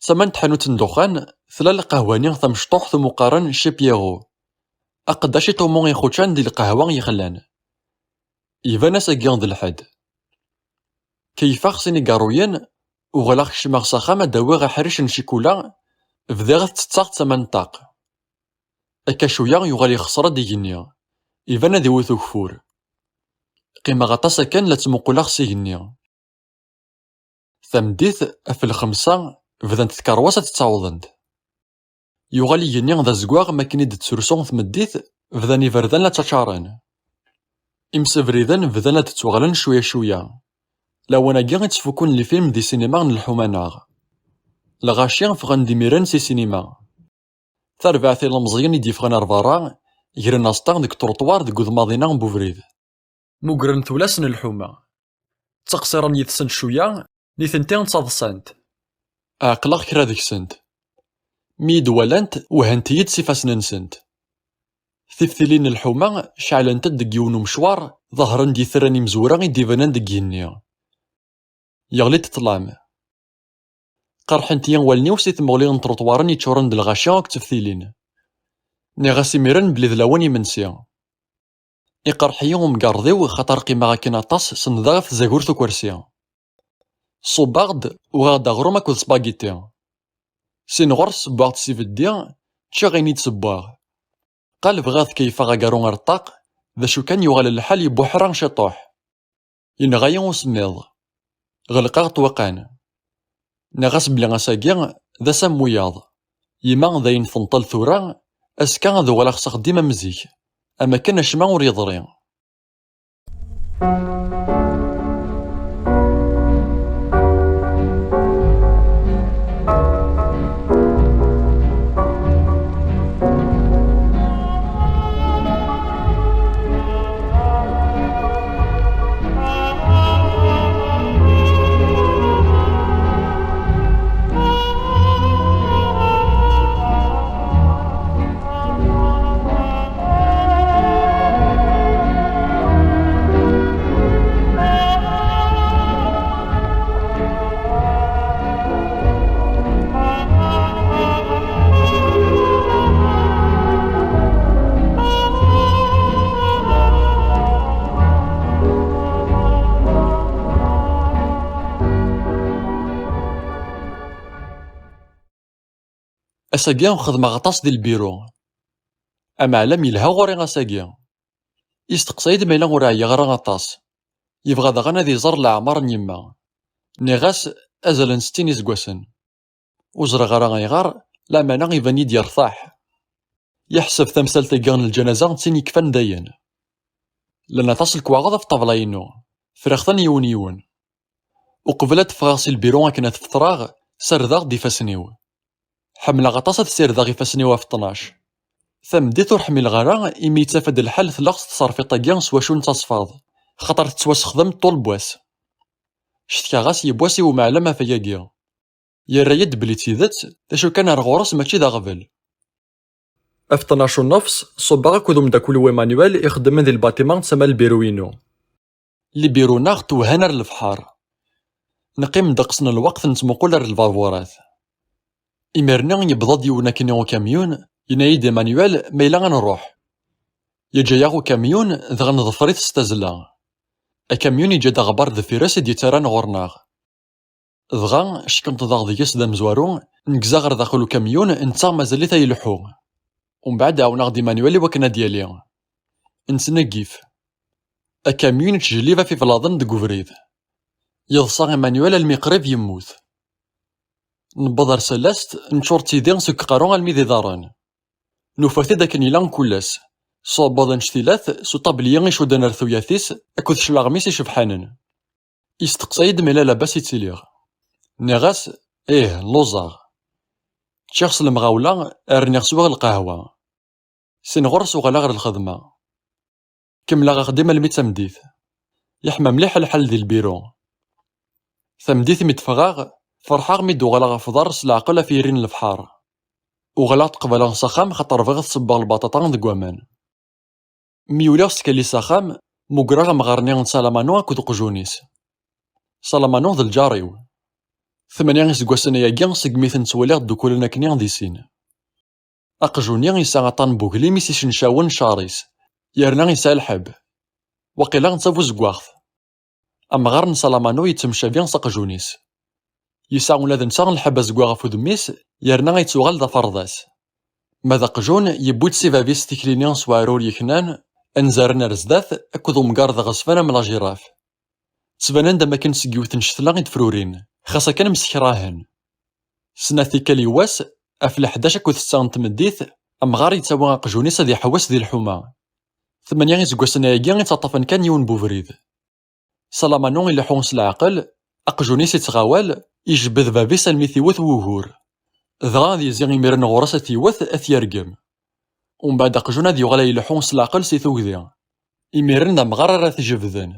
Tama n tḥanut n ddexxan, tla lqahwa-nni tamecṭuḥt umi qqaren Chez Pierrot. Aqeddac iṭumu ixučan di lqahwa yexlan. Iban ass-agi d lḥedd. Keyyfeɣ sin igaruyen, uɣaleɣ kecmeɣ s axxam ad d-awiɣ aḥric n ccikula, bdiɣ ttetteɣ d tama n ṭṭaq. Akka cwiya yuɣal ixṣer-d igenni. Iban ad iwet ugeffur. Qqimeɣ aṭas akken la ttmuquleɣ s igenni. Tameddit, ɣef lxemsa, bdant tkerwas ad ttawḍent. Yuɣal igenni d azeggaɣ mi akken i d-tettrusu tmeddit, bdan iberdan la ttaččaren. Imsebriden bdan la d-ttwaɣlen cwiya cwiya. Lawan-agi i ttfukkun lfilm di sinima n lḥuma-nneɣ. Lɣaci ffɣen-d imiren si sinima. Tarbaɛt ilemẓiyen i d-yeffɣen ar berra, gren aẓeṭṭa deg ṭruṭwar deg udmaḍ-inna n ubrid. Mugren tullas n lḥuma. Ttqeṣṣiren yid-sent cwiya, nitenti ttaḍsant. Ɛeqleɣ kra deg-sent. Mi yi-d-walant, wehhent-iyi-d s ifassen-nsent. Tiftilin n lḥuma ceɛlent-d deg yiwen umecwar, ḍehren-d yitran imezwura i d-ibanen deg yigenni. Yeɣli-d ṭṭlam. Qerḥent-iyi wallen-iw si tmuɣli n tṛuṭwaren yeččuren d lɣaci akked teftilin. Nniɣ-as imiren belli d lawan imensi. Iqerḥ-iyi umgarḍ-iw xaṭer qqimeɣ akken aṭas senndeɣ ɣef tzagurt ukersi. Ṣubbeɣ-d, uɣeɣ-d aɣrum akked sbagiti. Sin ɣur-s ssewwaɣ-d s ibeddi, ččiɣ ayen i d-ssewwaɣ. Qalbeɣ ad keyyfeɣ agaru ar ṭṭaq, d acu kan yuɣal lḥal yebbuḥra ciṭuḥ. Yenɣa-yi usemmiḍ. Ɣelqeɣ ṭṭwiqan. Nniɣ-as belli ass-agi d ass am wiyaḍ. Yemma d ayen tenṭel tura, azekka ad uɣaleɣ s axeddim am zik, am akken acemma ur yeḍri. Ass-agi xedmeɣ aṭas di lbiru. Ameɛlam yelha ɣur-i ass-agi. Isteqsa-yi-d ma yella ur ɛyiɣ ara aṭas. Yebɣa daɣen ad iẓer leɛmer n yemma. Nniɣ-as azal n settin iseggasen. Ur ẓriɣ ara ayɣer, lameɛna iban-iyi-d yertaḥ. Yeḥseb tamsalt-agi n lǧanaza d tin yekfan dayen. Llan aṭas lekwaɣeḍ ɣef ṭṭabla-inu. Friɣ-ten yiwen yiwen. Uqbel ad d-ffɣeɣ si lbiru akken ad feṭṭreɣ, sardeɣ-d ifassen-iw. Ḥemmleɣ aṭas ad ssirdeɣ ifassen-iw ɣef ṭnac. Tameddit ur ḥmileɣ ara imi yettaf-d lḥal tleɣ s tṣerfiṭ-agi s wacu nettaṣfaḍ, xaṭer tettwasexdem ṭul n wass. Cetkaɣ-as yiwwas i umeɛlem ɣef wayagi. Yerra-yi-d belli d tidet, d acu kan ar ɣur-s mačči d aɣbel. Ɣef ṭnac u nnefs, ṣubbeɣ akked umeddakel-iw Emmanuel ixeddmen di lbaṭima n tama n lbiru-inu. Libiru-nneɣ tewhan ar lebḥer. Neqqim ddeqs n lweqt nettmuqul ar lbaburat. Imir-nni yewweḍ-d yiwen akkenni ukamyun, yenna-yi-d Emmanuel ma yella ad nruḥ. Yeǧǧa-yaɣ ukamyun, dɣa neḍfer-it s tazzla. Akamyun yeǧǧa-d aɣebbar deffir-s i d-yettarran ɣur-neɣ. Dɣa, ckunṭḍeɣ deg-s d amezwaru, negza ɣer daxel ukamyun, netta mazal-it a ileḥḥu. Umbeɛd ɛawneɣ-d Emmanuel i wakken ad d-yali. Nettneggif. Akamyun yettjellib ɣef iblaḍen deg ubrid. Yeḍsa Emmanuel almi qrib yemmut. Newweḍ ar Salast, neččur d tidi seg uqerru almi d iḍarren. Nufa-t-id akken yella mkul ass. S uɛebbuḍ n cctilat, s uṭabliya icudden ar tuyat-is, akked cclaɣem-is icebḥanen. Yesteqsa-yi-d ma yella labas i ttiliɣ. Nniɣ-as, ih, lluẓeɣ. Ččiɣ s lemɣawla, rniɣ swiɣ lqahwa. Sin ɣur-s uɣaleɣ ɣer lxedma. Kemmleɣ axeddim almi d tameddit. Yeḥma mliḥ lḥal di lbiru. Tameddit mi d-ffɣeɣ, ferḥeɣ mi d-uɣaleɣ ɣef uḍar s leɛqel ɣef yiri n lebḥer. Uɣaleɣ-d qbaleɣ s axxam xaṭer bɣiɣ ad sebbeɣ lbaṭaṭa deg waman. Mi uliɣ s tkalli s axxam, mugreɣ amɣar-nni n Salamano akked uqjun-is. Salamano d lǧar-iw. Tmanya iseggasen ayagi segmi ten-ttwaliɣ ddukulen akkenni di sin. Aqjun-nni yesɛa aṭṭan n wuglim i s-icencawen ccar-is, yerna yesɛa lḥebb. Waqila d tabuzeggaɣt. Amɣar n Salamano yettemcabi s aqjun-is. Yesɛa ula d netta lḥebb azeggaɣ ɣef udem-is, yerna yettuɣal d aferḍas. Ma d aqjun, yewwi-d si bab-is tikli-nni s weɛrur yeknan, anzaren ar zdat, akked umgar d aɣezfan am lajiraf. Ttbanen-d am akken seg yiwet n ccetla i d-frurin, xas akken msekrahen. Snat tikkal i wass, ɣef leḥdac akked ssetta n tmeddit, amɣar yettawi aqjun-is ad iḥewwes di lḥuma. Tmanya iseggasen ayagi i ttaṭṭafen kan yiwen n ubrid. Salamano ileḥḥu s leɛqel, aqjun-is ittɣawal, ijebbed bab-is almi t-iwet wugur. Dɣa ad yezzi imiren ɣur-s ad t-iwet, ad t-yergem. Umbeɛd aqjun ad yuɣal ad ileḥḥu s leɛqel si tugdi. Imiren d amɣar ara t-ijebden.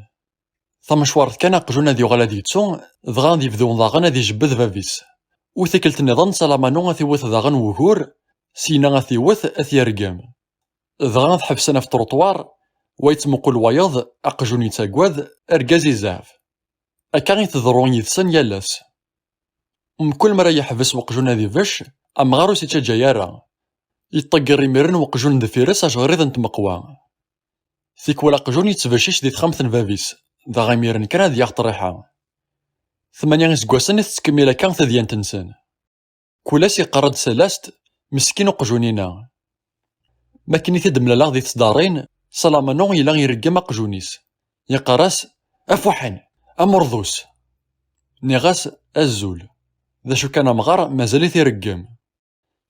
Tamecwart kan aqjun ad yuɣal ad yettu, dɣa ad yebdu daɣen ad ijebbed bab-is. U tikkelt nniḍen Salamano ad t-iwet daɣen wugur, syenna ad t-iwet, ad t-yergem. Dɣa ad ḥebsen ɣef truṭwar, wa yettmuqul wayeḍ, aqjun yettagad, argaz izɛef. Akka i tḍerru yid-sen yal ass. Mkul mi ara yeḥbes weqjun ad ibecc, amɣar ur s-ittaǧǧa ara. Yeṭṭegger imiren weqjun deffir-s ajɣriḍ n tmeqwa. Tikwal aqjun yettbeccic di texxamt n bab-is, dɣa imiren kan ad yaɣ ṭṭriḥa. Tmanya iseggasen i tettkemmil akka tadyant-nsen. Kul ass yeqqar-d Salast, meskin uqjun-ina. Mi akken i t-id-mlaleɣ di tesdarin, Salamano yella ireggem aqjun-is. Yeqqar-as, "Afuḥen, amurḍus!" Nniɣ-as, "Azul. D acu kan amɣar, mazal-it ireggem."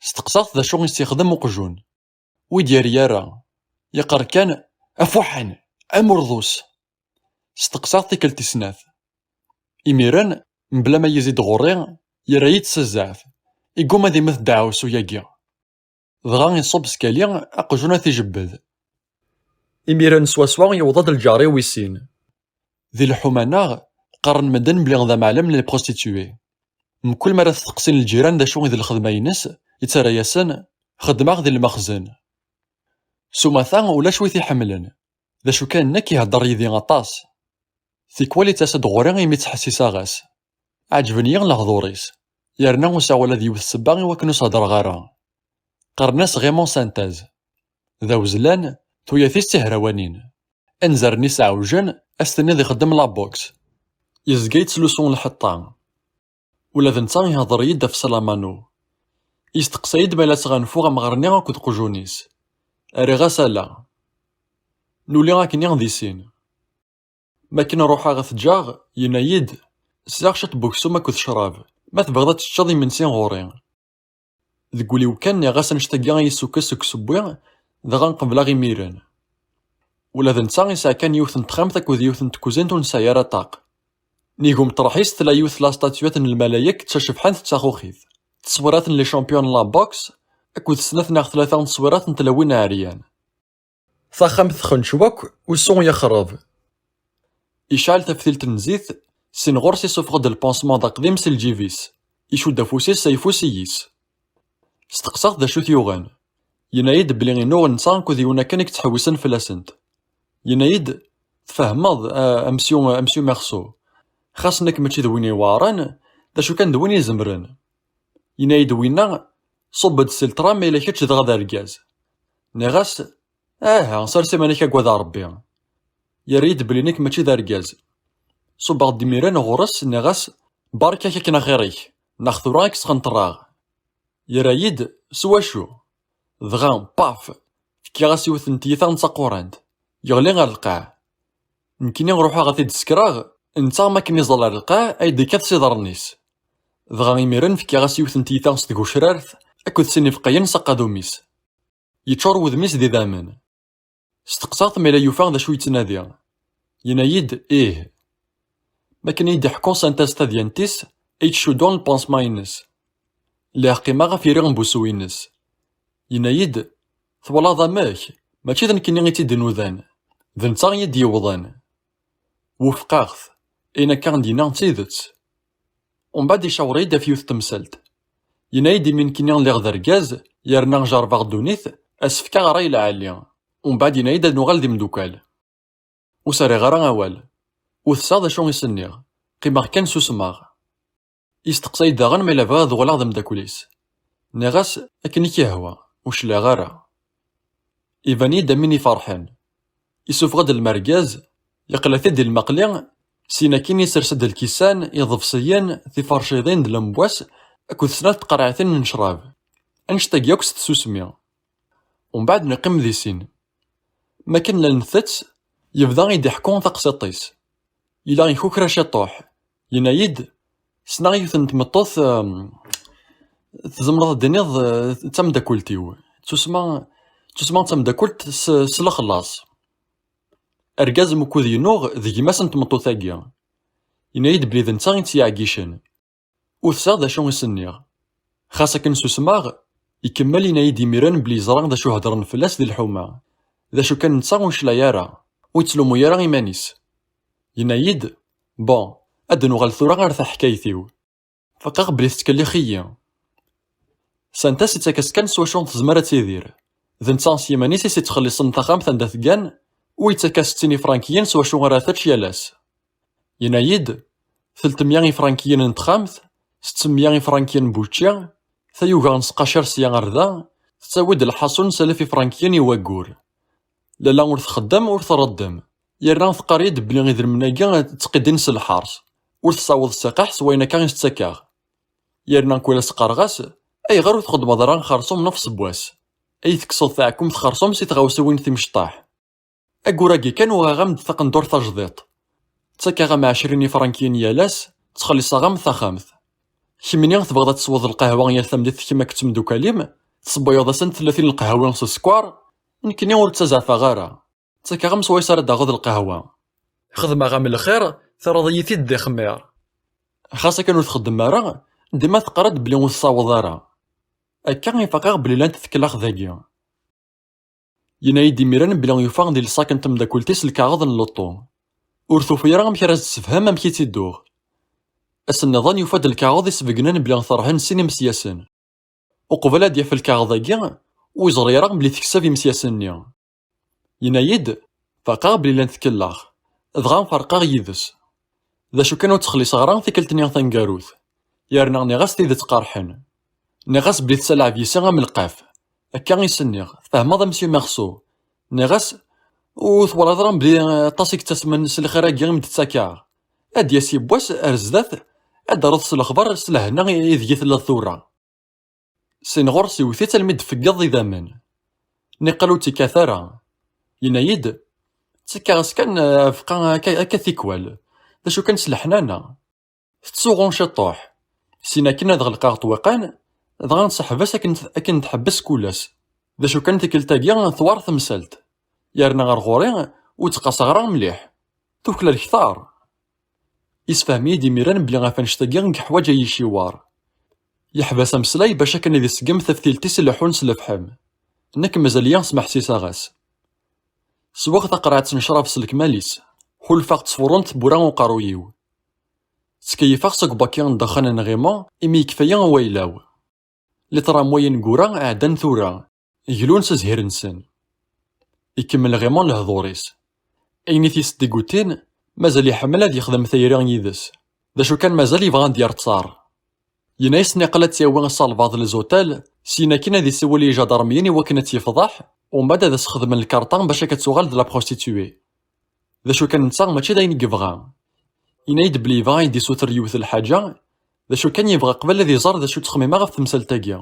Steqsaɣ-t d acu i s-ixdem uqjun. Ur d-yerri ara. Yeqqar kan, "Afuḥen, amurḍus!" Steqsaɣ-t tikkelt tis snat. Imiren, mebla ma yezzi-d ɣur-i, yerra-yi-d s zzeɛf. Igumma ad imet ddeɛwessu-yagi. Dɣa iṣubb skali, aqjun ad t-ijebbed. Imiren swaswa yewweḍ-d lǧar-iw wis sin. Di lḥuma-nneɣ, qqaren medden belli d amɛellem n les prostituées. Mkul mi ara t-steqsin lǧiran d acu i d lxedma-ines, yettarra-yasen, "Xeddmeɣ di lmexzen." S umata, ulac wi t-iḥemmlen. D acu kan, nekk ihedder yid-i aṭas. Tikwal ittas-d ɣur-i imi ttḥessiseɣ-as. Ɛeǧben-iyi lehdur-is. Yerna ur sɛiɣ ula d yiwet ssebba i wakken ur s-hedreɣ ara. Qqaren-as Raymond Santaz. D awezlan, tuyat-is d tihrawanin. Anzaren-is ɛewjen, ad s-tiniḍ ixeddem la boxe. Yezga yettlusu lḥeṭṭa. Ula d netta ihder-iyi-d ɣef Salamano. Yesteqsa-yi-d ma la ttɣanfuɣ amɣar-nni akked uqjun-is. Rriɣ-as ala. Nuli akkenni di sin. Mi akken ruḥeɣ ad t-ǧǧeɣ, yenna-yi-d, "Sɛiɣ ciṭ n weksum akked ccrab, ma tebɣiḍ ad teččeḍ imensi ɣur-i." Deg wul-iw kan nniɣ-as annect-agi i yi-d-issukkes seg usewwi, dɣa qebleɣ imiren. Ula d netta yesɛa kan yiwet n texxamt akked yiwet n tkuzint ur nesɛi ara ṭṭaq. Nnig umeṭreḥ-is tella yiwet la statuette n lmalayek d tacebḥant d taxuxit, d tteswirat n les champions n la boxe, akked snat neɣ tlata n tteswirat n tlawin n ɛeryan. Taxxamt txenceb akk, usu yexreb. Icɛel taftilt n zzit, sin ɣur-s isuffeɣ-d lpansman d aqdim si lǧib-is, icudd afus-is s ayeffus-is. Steqsaɣ-t d acu t-yuɣen. Yenna-yi-d belli inu netta akked yiwen akken i yettḥewwisen fell-asent. Yenna-yi-d, "Tfehmeḍ, a, a monsieur, a monsieur Merceau, xas nekk mačči d win iweɛren, d acu kan d win izemren." Yenna-yi-d winna, "Ṣubb-d si ltram ma yella kečč dɣa d argaz." Nniɣ-as, "Aha, sers iman-ik agad a Rebbi." Yerra-yi-d belli nekk mačči d argaz. Ṣubbeɣ-d imiren ɣur-s, nniɣ-as, "Barek-ak akken axir-ik, neɣ tura ad k-sxenṭreɣ." Yerra-yi-d, "S wacu?" Dɣa, paf! Fkiɣ-as yiwet n tyita d taqurant. Yeɣli ɣer lqaɛ. Nekkini ruḥeɣ ad t-id-sekreɣ, netta mi akken iẓẓel ɣer lqaɛ ay d-ikkat s iḍarren-is. Dɣa imiren fkiɣ-as yiwet n tyita s tgucrart akked sin ifeqqayen s aqadum-is. Yeččur wudem-is d idammen. Steqsaɣ-t ma yella yufa d acu yettnadi. Yenna-yi-d, "Ih." Mi akken i yi-d-iḥekku Santaz tadyant-is, ay yettcuddu lpansman-ines. Lliɣ qqimeɣ ɣef yiri n wusu-ines. Yenna-yi-d, "Twalaḍ amek? Mačči d nekkini i tt-id-inudan. D netta i yi-d-yewwḍen." Wufqeɣ-t. Ayen akka i d-yenna d tidet. Umbeɛd icawer-iyi-d ɣef yiwet temsalt. Yenna-yi-d imi nekkini lliɣ d argaz, yerna jerrbeɣ ddunit, as-fkeɣ ṛṛay lɛali. Umbeɛd yenna-yi-d ad nuɣal d imeddukal. Ur s-rriɣ ara awal. Ur tesɛiḍ d acu i s-nniɣ. Qqimeɣ kan susmeɣ. Yesteqsa-yi-d daɣen ma yella bɣiɣ ad uɣaleɣ d ameddakel-is. Nniɣ-as akken i k-yehwa, ur cliɛeɣ ara. Iban-iyi-d am win iferḥen. Isuffeɣ-d lmergaz, yeqla-t-id di lmeqli, syin akkin isers-d lkisan, iḍebsiyen, tiferciḍin d lemwas akked snat tqerɛitin n ccrab. Annect-agi akk s tsusmi. Umbeɛd neqqim di sin. Mi akken la ntett, yebda i d-iḥekku taqsiṭ-is. Yella ikukra ciṭuḥ. Yenna-yi-d, ssneɣ yiwet n tmeṭṭut, em, tzemreḍ ad d-tiniḍ, eh, d tameddakelt-iw. Tsusma, tsusma d tameddakelt s, s lexlaṣ. Argaz mkud yennuɣ d gma-s n tmeṭṭut-agi. Yenna-yi-d belli d netta i tt-yeɛgicen. Ur tesɛiḍ d acu i s-nniɣ. Xas akken susmeɣ, ikemmel yenna-yi-d imiren belli yeẓra d acu heddren fell-as di lḥuma. D acu kan netta ur yeclay ara, ur yettlumu ara iman-is. Yenna-yi-d, bon, ad d-nuɣal tura ar taḥkayt-iw. Faqeɣ belli tettkellix-iyi. Santa-s ittak-as kan s wacu tezmer ad tidir. D netta s yiman-is i s-ittxelliṣen taxxamt anda tgan, u ittak-as settin ifrankiyen s wacu ara tečč yal ass. Yenna-yi-d, telt mya ifrankiyen n texxamt, sett mya ifrankiyen n wučči, tayuga n sqacer sya ar da, tettawi-d lḥaṣun s alef ifrankiyen i waggur. Lalla ur txeddem, ur tṛeddem. Yerna teqqar-iyi-d belli idrimen-agi ttqiddin s lḥerṣ. Ur tessaweḍ ssiqaḥ s wayen akka i s-ttakeɣ. Yerna kul ass qqareɣ-as, ayɣer ur txeddmeḍ ara xerṣum n useggas? Ay tekkseḍ taɛkumt xerṣum si tɣawsiwin timecṭaḥ. Aggur-agi kan uɣeɣ-am-d taqendurt tajdiṭ. Ttakeɣ-am ɛecrin ifrankiyen yal ass, ttxelliṣeɣ-am taxxamt. Kemmini tebɣiḍ ad tesweḍ lqahwa yal tameddit kemm akked temdukal-im, tessewwayeḍ-asen tlatin lqahwi s sskeṛ, nekkini ur ttazaɛfeɣ ara. Ttakeɣ-am swayes ara d-taɣeḍ lqahwa. Xedmeɣ-am lxir, terriḍ-iyi-t-id d ixmir. Xas akken ur txeddem ara, dima teqqar-d belli ur tessaweḍ ara. Akka i faqeɣ belli llant tkellex dagi. Yenna-yi-d imiren belli yufa di lṣak n temdakelt-is lkaɣeḍ n luṭu. Ur tufi ara amek ara s-tessefhem amek i tt-id-tuɣ. Ass nniḍen yufa-d lkaɣeḍ isbeggnen belli terhen sin imesyasen. Uqbel ad yaf lkaɣeḍ-agi, ur yeẓri ara belli tekseb imesyasen-nni. Yenna-yi-d, faqeɣ belli llant tkellex, dɣa ferqeɣ yid-s. D acu kan ur ttxelliṣeɣ ara tikkelt-nni taneggarut. Yerna nniɣ-as tidet qerḥen. Nniɣ-as belli tessalaɛeb yes-i am lqaf. Akka i s-nniɣ, tfehmeḍ a Monsieur Merceau? Nniɣ-as, ur twalaḍ ara belli aṭas i yettasmen s lxir-agi i m-d-ttakeɣ? Ad d-yas yiwwas ar zdat, ad d-taruḍ s lexbar s lehna ideg i telliḍ tura. Sin ɣur-s iwet-itt almi d-tfeggeḍ idammen. Niqal ur tt-ikkat ara. Yenna-yi-d, ttakkeɣ-as kan, eh, abqa akka, akka tikwal. D acu kan s leḥnana. Tettsuɣun ciṭuḥ. Sin akken ad ɣelqeɣ ṭṭwiqan, dɣa nseḥbes akken, akken tḥebbes kul ass. D acu kan tikkelt-agi twar temsalt. Yerna ar ɣur-i ur ttqaseɣ ara mliḥ. Tuklal ktar. Isfehmi-yi-d imiren belli ɣef annect-agi i yeḥwaǧ ad yiciwer. Yeḥbes ameslay bac akken ad iseggem taftilt-is ileḥḥun s lefḥem. Nekk mazal-iyi smeḥsiseɣ-as. Swiɣ taqerɛet n ccrab s lekmal-is. Ḥulfaɣ ttfuṛent tewwura uqerruy-iw. Ttkeyyifeɣ s ubaki n ddexxan n Raymond imi yekfa-yi wayla-w. Litramwayen n wura ɛeddan tura, glun s azhir-nsen. Ikemmel Raymond lehdur-is. Ayen i t-yesdigutin, mazal iḥemmel ad yexdem tayri yid-s. D acu kan mazal yebɣa ad d-yerr ttaṛ. Yenna-yas niqal ad tt-yawi s albaḍ n les hôtels, syin akkin ad isiwel i ijadarmiyen i wakken ad tt-yefḍeḥ, umbeɛd ad as-xedmen lkarṭa bac akka ad tuɣal d la prostituée. D acu kan netta mačči d ayen i yebɣa. Yenna-yi-d belli yebɣa ad yi-d-isuter yiwet n lḥaǧa, d acu kan yebɣa qbel ad iẓer d acu ttxemmimeɣ ɣef temsalt-agi.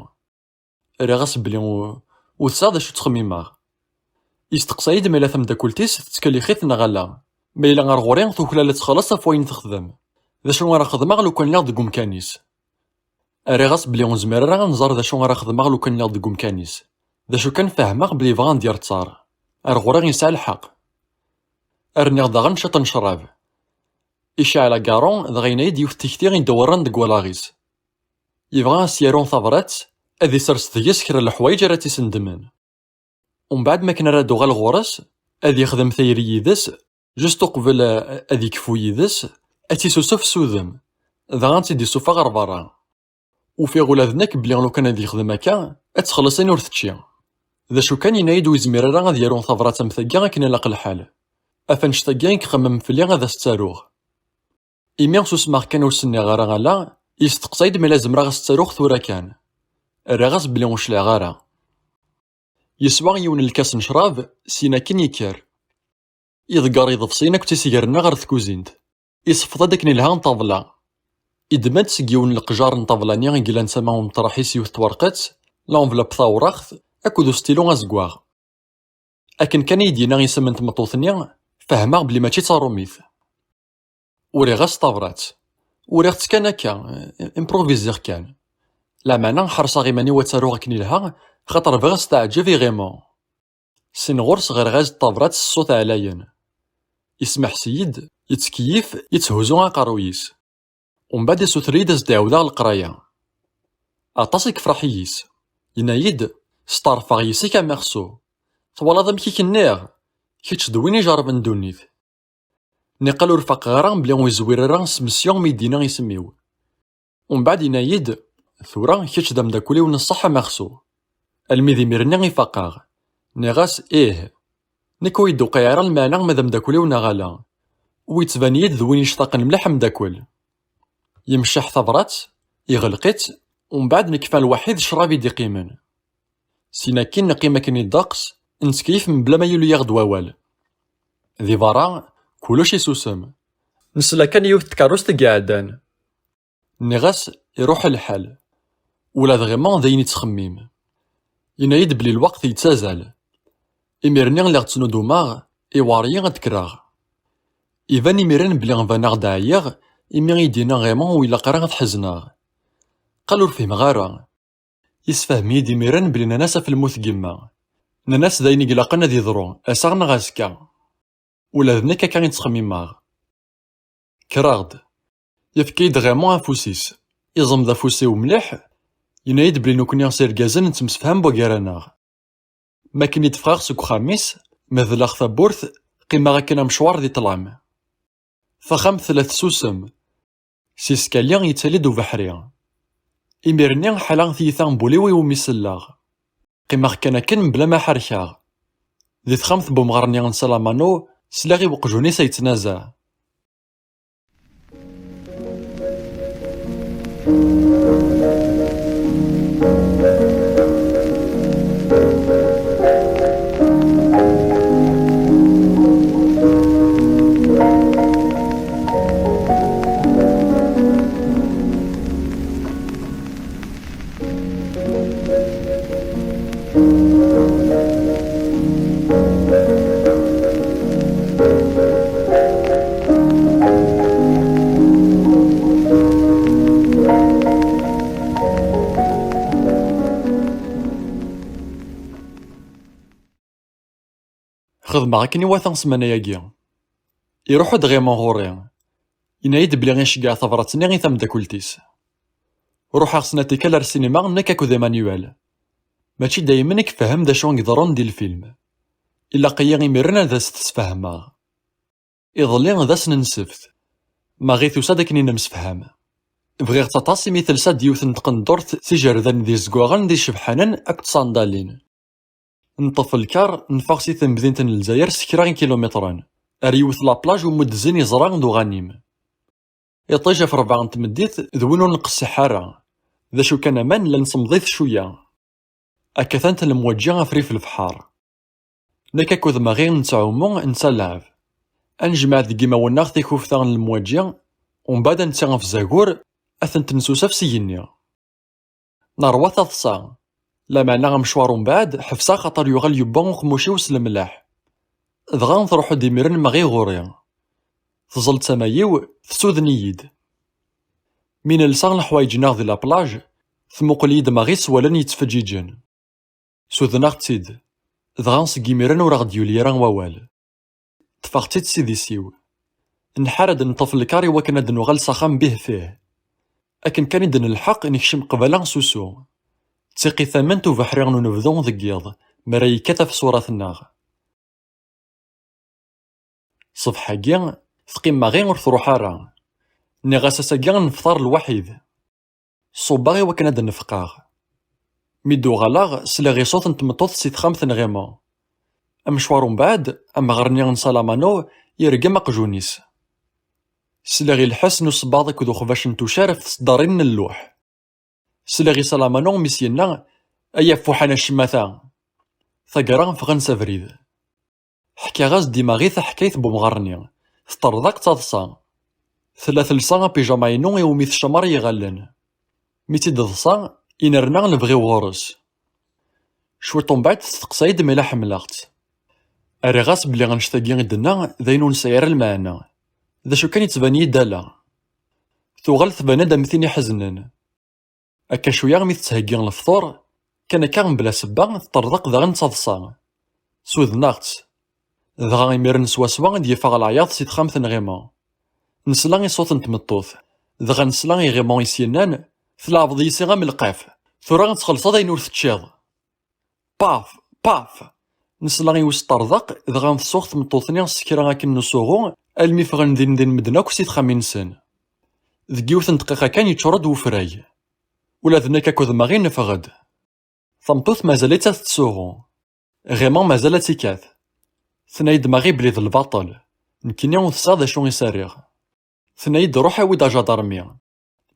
Rriɣ-as belli u-, ur tesɛiḍ d acu ttxemmimeɣ. Yesteqsa-yi-d ma yella tamdakelt-is tettkellix-it neɣ ala, ma yella ar ɣur-i tuklal ad txelleṣ ɣef wayen texdem. D acu ara xedmeɣ lukan lliɣ deg umkan-is? Rriɣ-as belli ur nezmir ara ad nẓer d acu ara xedmeɣ lukan lliɣ deg umkan-is. D acu kan fehmeɣ belli yebɣa ad d-yerr ttaṛ. Ar ɣur-i yesɛa lḥeqq. Rniɣ daɣen ciṭ n ccrab. Icɛel agaṛu, dɣa yenna-yi-d yiwet tikti i d-iwerren deg wallaɣ-is. Yebɣa ad s-yaru tabrat, ad isers deg-s kra n leḥwayeǧ ara tt-isendmen. Umbeɛd, mi akken ara d-uɣal ɣur-s, ad yexdem tayri yid-s, Just uqbel, eh, ad yekfu yid-s, ad tt-isusef s udem, dɣa ad tt-id-isuffeɣ ɣer berra. Ufiɣ ula d nekk belli lukan ad yexdem akka, ad txelleṣ ayen ur tečči. D acu kan, yenna-yi-d ur yezmir ara ad yaru tabrat am tagi akken ilaq lḥal. Af annect-agi i ixemmem fell-i ad as-ttaruɣ. Imi susmeɣ kan ur s-nniɣ ara ala, yesteqsay-d ma la zemreɣ ad s-ttaruɣ tura kan. Rriɣ-as belli ur cliɛeɣ ara. Yeswa yiwen n lkas n ccrab, syin akin yekker. Iḍegger iḍebsiyen akked tisegrin-nni ɣer tkuzint. Isefḍ-d akken ilha ṭṭabla. Iddem-d seg yiwen n leqjar n ṭṭabla-nni i yellan tama umeṭraḥ-is yiwet n twerqet, l'enveloppe tawraɣt, akked ustilu azeggaɣ. Akken kan i yi-d-yenna isem n tmeṭṭut-nni, fehmeɣ belli mačči d taṛumit. Uriɣ-as tabrat. Uriɣ-tt kan akka, improviziɣ kan. Lameɛna ḥerṣeɣ iman-iw ad tt-aruɣ akken ilha, xaṭer bɣiɣ ad s-teɛǧeb i Raymond. Sin ɣur-s ɣriɣ-as-d tabrat s ṣṣut ɛlayen. Ismeḥs-iyi-d, yettkeyyif, yetthuzzu aqerruy-is. Umbeɛd isuter-iyi-d ad s-d-ɛiwdeɣ leqraya. Aṭas i yefreḥ yis. Yenna-yi-d, "Steɛṛfeɣ yis-k a Merceau. Twalaḍ amek i k-nniɣ? Kečč d win ijerrben ddunit." Niqal ur faqeɣ ara belli ur yezwir ara s Monsieur mi d-yenna isem-iw. Umbeɛd yenna-yi-d, "Tura kečč d ameddakel-iw n ṣṣeḥ a Merceau." Almi d imir-nni i faqeɣ. Nniɣ-as, "Ih." Nekk ur yi-d-tewqiɛ ara lmeɛna ma d ameddakel-iw neɣ ala. Ur yettban-iyi-d d win yectaqen mliḥ ameddakel. Yemceḥ tabrat, iɣleq-itt, umbeɛd nekfa lwaḥid ccrab i d-iqqimen. Syin akkin neqqim akken i ddeqs, nettkeyyif mebla ma yuli-yaɣ-d wawal. Di berra, kullec isusem. Nesla kan i yiwet n tkeṛṛust i iɛeddan. Nniɣ-as, "Iruḥ lḥal." Ula d Raymond d ayen ittxemmim. Yenna-yi-d belli lweqt yettazal. Imir-nni lliɣ ttnudumeɣ, iwɛer-iyi ad d-kkreɣ. Iban imiren belli baneɣ-d ɛyiɣ, imi i d-yenna Raymond ur ilaq ara ad ḥezneɣ. Qal ur fhimeɣ ara. Yessefhem-iyi-d imiren belli nnan-as ɣef lmut n yemma. Nnan-as d ayen i ilaqen ad yeḍru, ass-a neɣ azekka. Ula d nekk akka i ttxemmimeɣ. Kkreɣ-d. Yefka-yi-d Raymond afus-is. Iẓem-d afus-iw mliḥ. Yenna-yi-d belli nekkni s irgazen nettemsefham wagar-aneɣ. Mi akken i d-ffɣeɣ seg uxxam-is, medleɣ tawwurt, qqimeɣ akken amecwar di ṭṭlam. Taxxamt tella tessusem. Si skali yettali-d ubeḥri. Imir-nni ḥala tiyita n wul-iw iwumi selleɣ. Qqimeɣ kan akken mebla ma ḥerkeɣ. Di texxamt n wemɣar-nni n Salamano, sliɣ i weqjun-is a yettnazaɛ. Xedmeɣ akken iwata ssmana-agi. Iruḥ-d Raymond ɣur-i. Yenna-yi-d belli iceggeɛ tabrat-nni i tameddakelt-is. Ruḥeɣ snat tikkal ar ssinima nekk akked Emmanuel. Mačči daymen i yefhem d acu i iḍerrun di lfilm. Ilaq-iyi imiren ad as-t-sfehmeɣ. Iḍelli d ass n nsebt. Marie tusa-d akken i nemsefham. Bɣiɣ-tt aṭas imi telsa-d yiwet n tqendurt s ijerdan d izeggaɣen d icebḥanen akked tṣandalin. Neṭṭef lkar, neffeɣ si temdint n Lezzayer s kra n ikilumitren, ar yiwet la plage umi d-zzin iẓra d uɣanim. Iṭij ɣef rebɛa n tmeddit d win ur nqessiḥ ara. D acu kan aman llan semmeḍit cwiya. Akka-tent lemwaǧi ɣef rrif lebḥer. Nekk akked Marie nettɛumu, nettalɛab. Ad nejmeɛ deg imawen-nneɣ tikufta n lemwaǧi, umbeɛd ad netti ɣef Zagur, ad tent-nessusef s igenni. Nerwa taḍsa. Lameɛna amecwar umbeɛd, ḥebseɣ xaṭer yuɣal yewwa uqemmuc-iw s lemleḥ. Dɣa truḥ-d imiren Marie ɣur-i. Teẓẓel tama-iw, tessuden-iyi-d. Mi nelsa leḥwayeǧ-nneɣ di la plage, tmuqel-iyi-d Marie s wallen yettfeǧǧiǧen. Sudneɣ-tt-id. Dɣa seg imiren ur aɣ-d-yuli ara wawal. Ṭṭfeɣ-tt-id s idis-iw. Nḥar ad neṭṭef lkar i wakken ad nuɣal s axxam bih fih. Akken kan i d-nelḥeq, nekcem qbala s usu. D tiqi tamment ubeḥri n unebdu deg yiḍ, mi ara yekkat ɣef ṣṣurat-nneɣ. Ṣṣbeḥ-agi, teqqim Marie ur truḥ ara. Nniɣ-as ass-agi ad nefṭer lwaḥid. Ṣubbeɣ i wakken ad d-nefqeɣ. Mi d-uɣaleɣ, sliɣ i ṣṣut n tmeṭṭut si texxamt n Raymond. Amecwar umbeɛd, amɣar-nni n Salamano yergem aqjun-is. Sliɣ i lḥess n usebbaḍ akked uxbac n tucar ɣef tseddarin n lluḥ. Sliɣ i Salamano mi s-yenna: "Ay afuḥan a ccmata!" Taggara ffɣen s abrid. Ḥkiɣ-as-d i Marie taḥkayt n wemɣar-nni. Teṭṭerḍeq d taḍsa. Tella telsa apijama-inu iwumi tcamar i iɣallen. Mi tt-id-teḍsa, inerna lebɣi ɣur-s. Cwiṭ umbeɛd testeqsa-yi-d ma yella ḥemmleɣ-tt. Rriɣ-as belli annect-agi i d-tenna d ayen ur nesɛi ara lmeɛna. D acu kan yettban-iyi-d ala. Tuɣal tban-d am tin iḥeznen. Akka cwiya mi tettheggi lefṭur, kan akka mebla sebba teṭṭerḍeq daɣen d taḍsa. Sudneɣ-tt. Dɣa imiren swaswa i d-yeffeɣ leɛyaḍ si texxamt n Raymond. Nesla i ṣṣut n tmeṭṭut, dɣa nesla i Raymond i s-yennan: "Tleɛbeḍ yis-i am lqaf, tura ad txellṣeḍ ayen ur teččiḍ." Paf! Paf! Nesla i usṭerḍeq, dɣa tsuɣ tmeṭṭut-nni s kra akken n usuɣu, almi ffɣen din din medden akk si texxamin-nsen. Deg yiwet n dqiqa kan yeččur-d wefrag. Ula d nekk akked Marie neffeɣ-d. Tameṭṭut mazal-itt ad tettsuɣu. Raymond mazal ad tt-ikat. Tenna-yi-d Marie belli d lbaṭel. Nekkini ur tesɛiḍ d acu i s-rriɣ. Tenna-yi-d: "Ruḥ awi-d ajadarmi."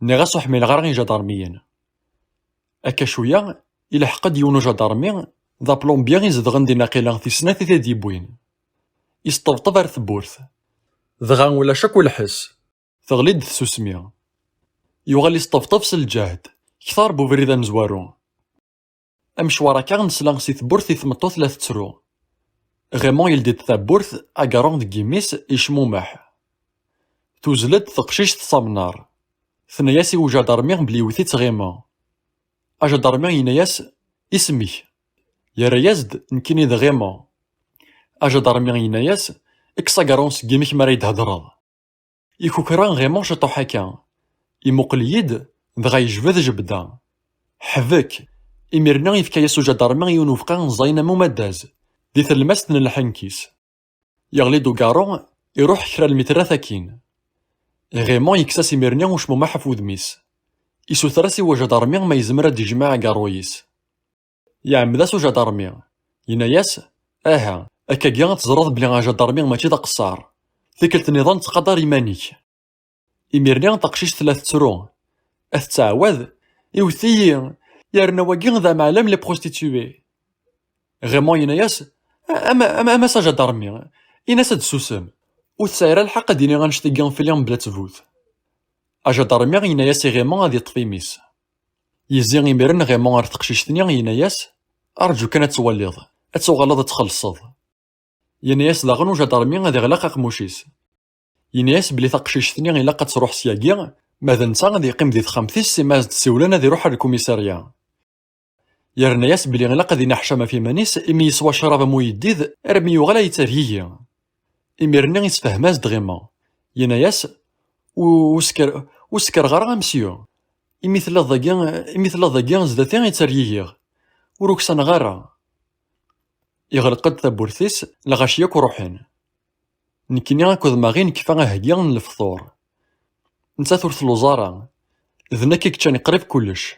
Nniɣ-as: "Ur ḥmileɣ ara ijadarmiyen." Akka cwiya, ileḥq-d yiwen ujadarmi, d aplombier izedɣen din aqila tis snat i t-id-yewwin. Isṭebṭeb ar tewwurt. Dɣa ulac akk lḥess. Teɣli-d tsusmi. Yuɣal isṭebṭeb s lǧehd, kter n ubrid amezwaru. Amecwar akka nesla si tewwurt i tmeṭṭut la tettru. Raymond yeldi-d tawwurt, agaṛu deg yimi-s, yecmumeḥ. Tuzzel-d teqcict s amnar. Tenna-yas i ujadarmi belli yewwet-itt Raymond. Ajadarmi yenna-yas: "Isem-ik?" Yerra-yas-d: "Nekkini d Raymond." Ajadarmi yenna-yas: "Kkes agaṛu seg yimi-k mi ara yi-d-thedreḍ." Ikukra Raymond ciṭuḥ akka. Imuqel-iyi-d, dɣa yejbed jebda. Ḥbek! Imir-nni yefka-yas ujadarmi yiwen ubqa ẓẓayen am umaddaz, di tlemmast n lḥenk-is. Yeɣli-d ugaṛu, iruḥ kra lmitrat akkin. Raymond yekkes-as imir-nni ucmumeḥ ɣef wudem-is. Isuter-as i ujadarmi ma yezmer ad d-ijmeɛ agaṛṛu-yis. Yeɛmed-as ujadarmi. Yenna-yas: "Aha, akkagi ad teẓreḍ belli ajadarmi mačči d aqeṣṣer. Tikkelt nniḍen ttqadar iman-ik." Imir-nni taqcict tella tettru. Ad tettɛawad: "Iwet-iyi, yerna wagi d ameɛlem les prostituées." Raymond yenna-yas: "Ama, ama, ama s ajadarmi, in-as ad susem. Ur tesɛi ara lḥeqq ad d-ini annect-agi fell-i mebla ttbut." Ajadarmi yenna-yas i Raymond ad yeṭṭef imi-s. Yezzi imiren Raymond ar teqcict-nni, yenna-yas: "Arǧu kan ad twaliḍ, ad tuɣaleḍ ad txellṣeḍ." Yenna-yas daɣen ujadarmi ad iɣleq aqemmuc-is. Yenna-yas belli taqcict-nni ilaq ad truḥ syagi, ma d netta ad yeqqim di texxamt-is, imi as-d-siwlen ad iruḥ ar lkumisarya. Yerna-yas belli ilaq ad ineḥcam ɣef yiman-is, imi yeswa ccrab am uyeddid, armi yuɣal ad yettergigi. Imir-nni isefhem-as-d Raymond. Yenna-yas: "Ur, ur sker-, ur skerɣ ara a mesyu. Imi telliḍ dagi, imi telliḍ dagi zdat-i i ttergigiɣ. Ur uksaneɣ ara." Iɣleq-d tawwurt-is, lɣaci akk ruḥen. Nekkini akked Marie nekfa aheggi n lefṭur. Nettat ur telluẓ ara. D nekk i yeččan qrib kullec.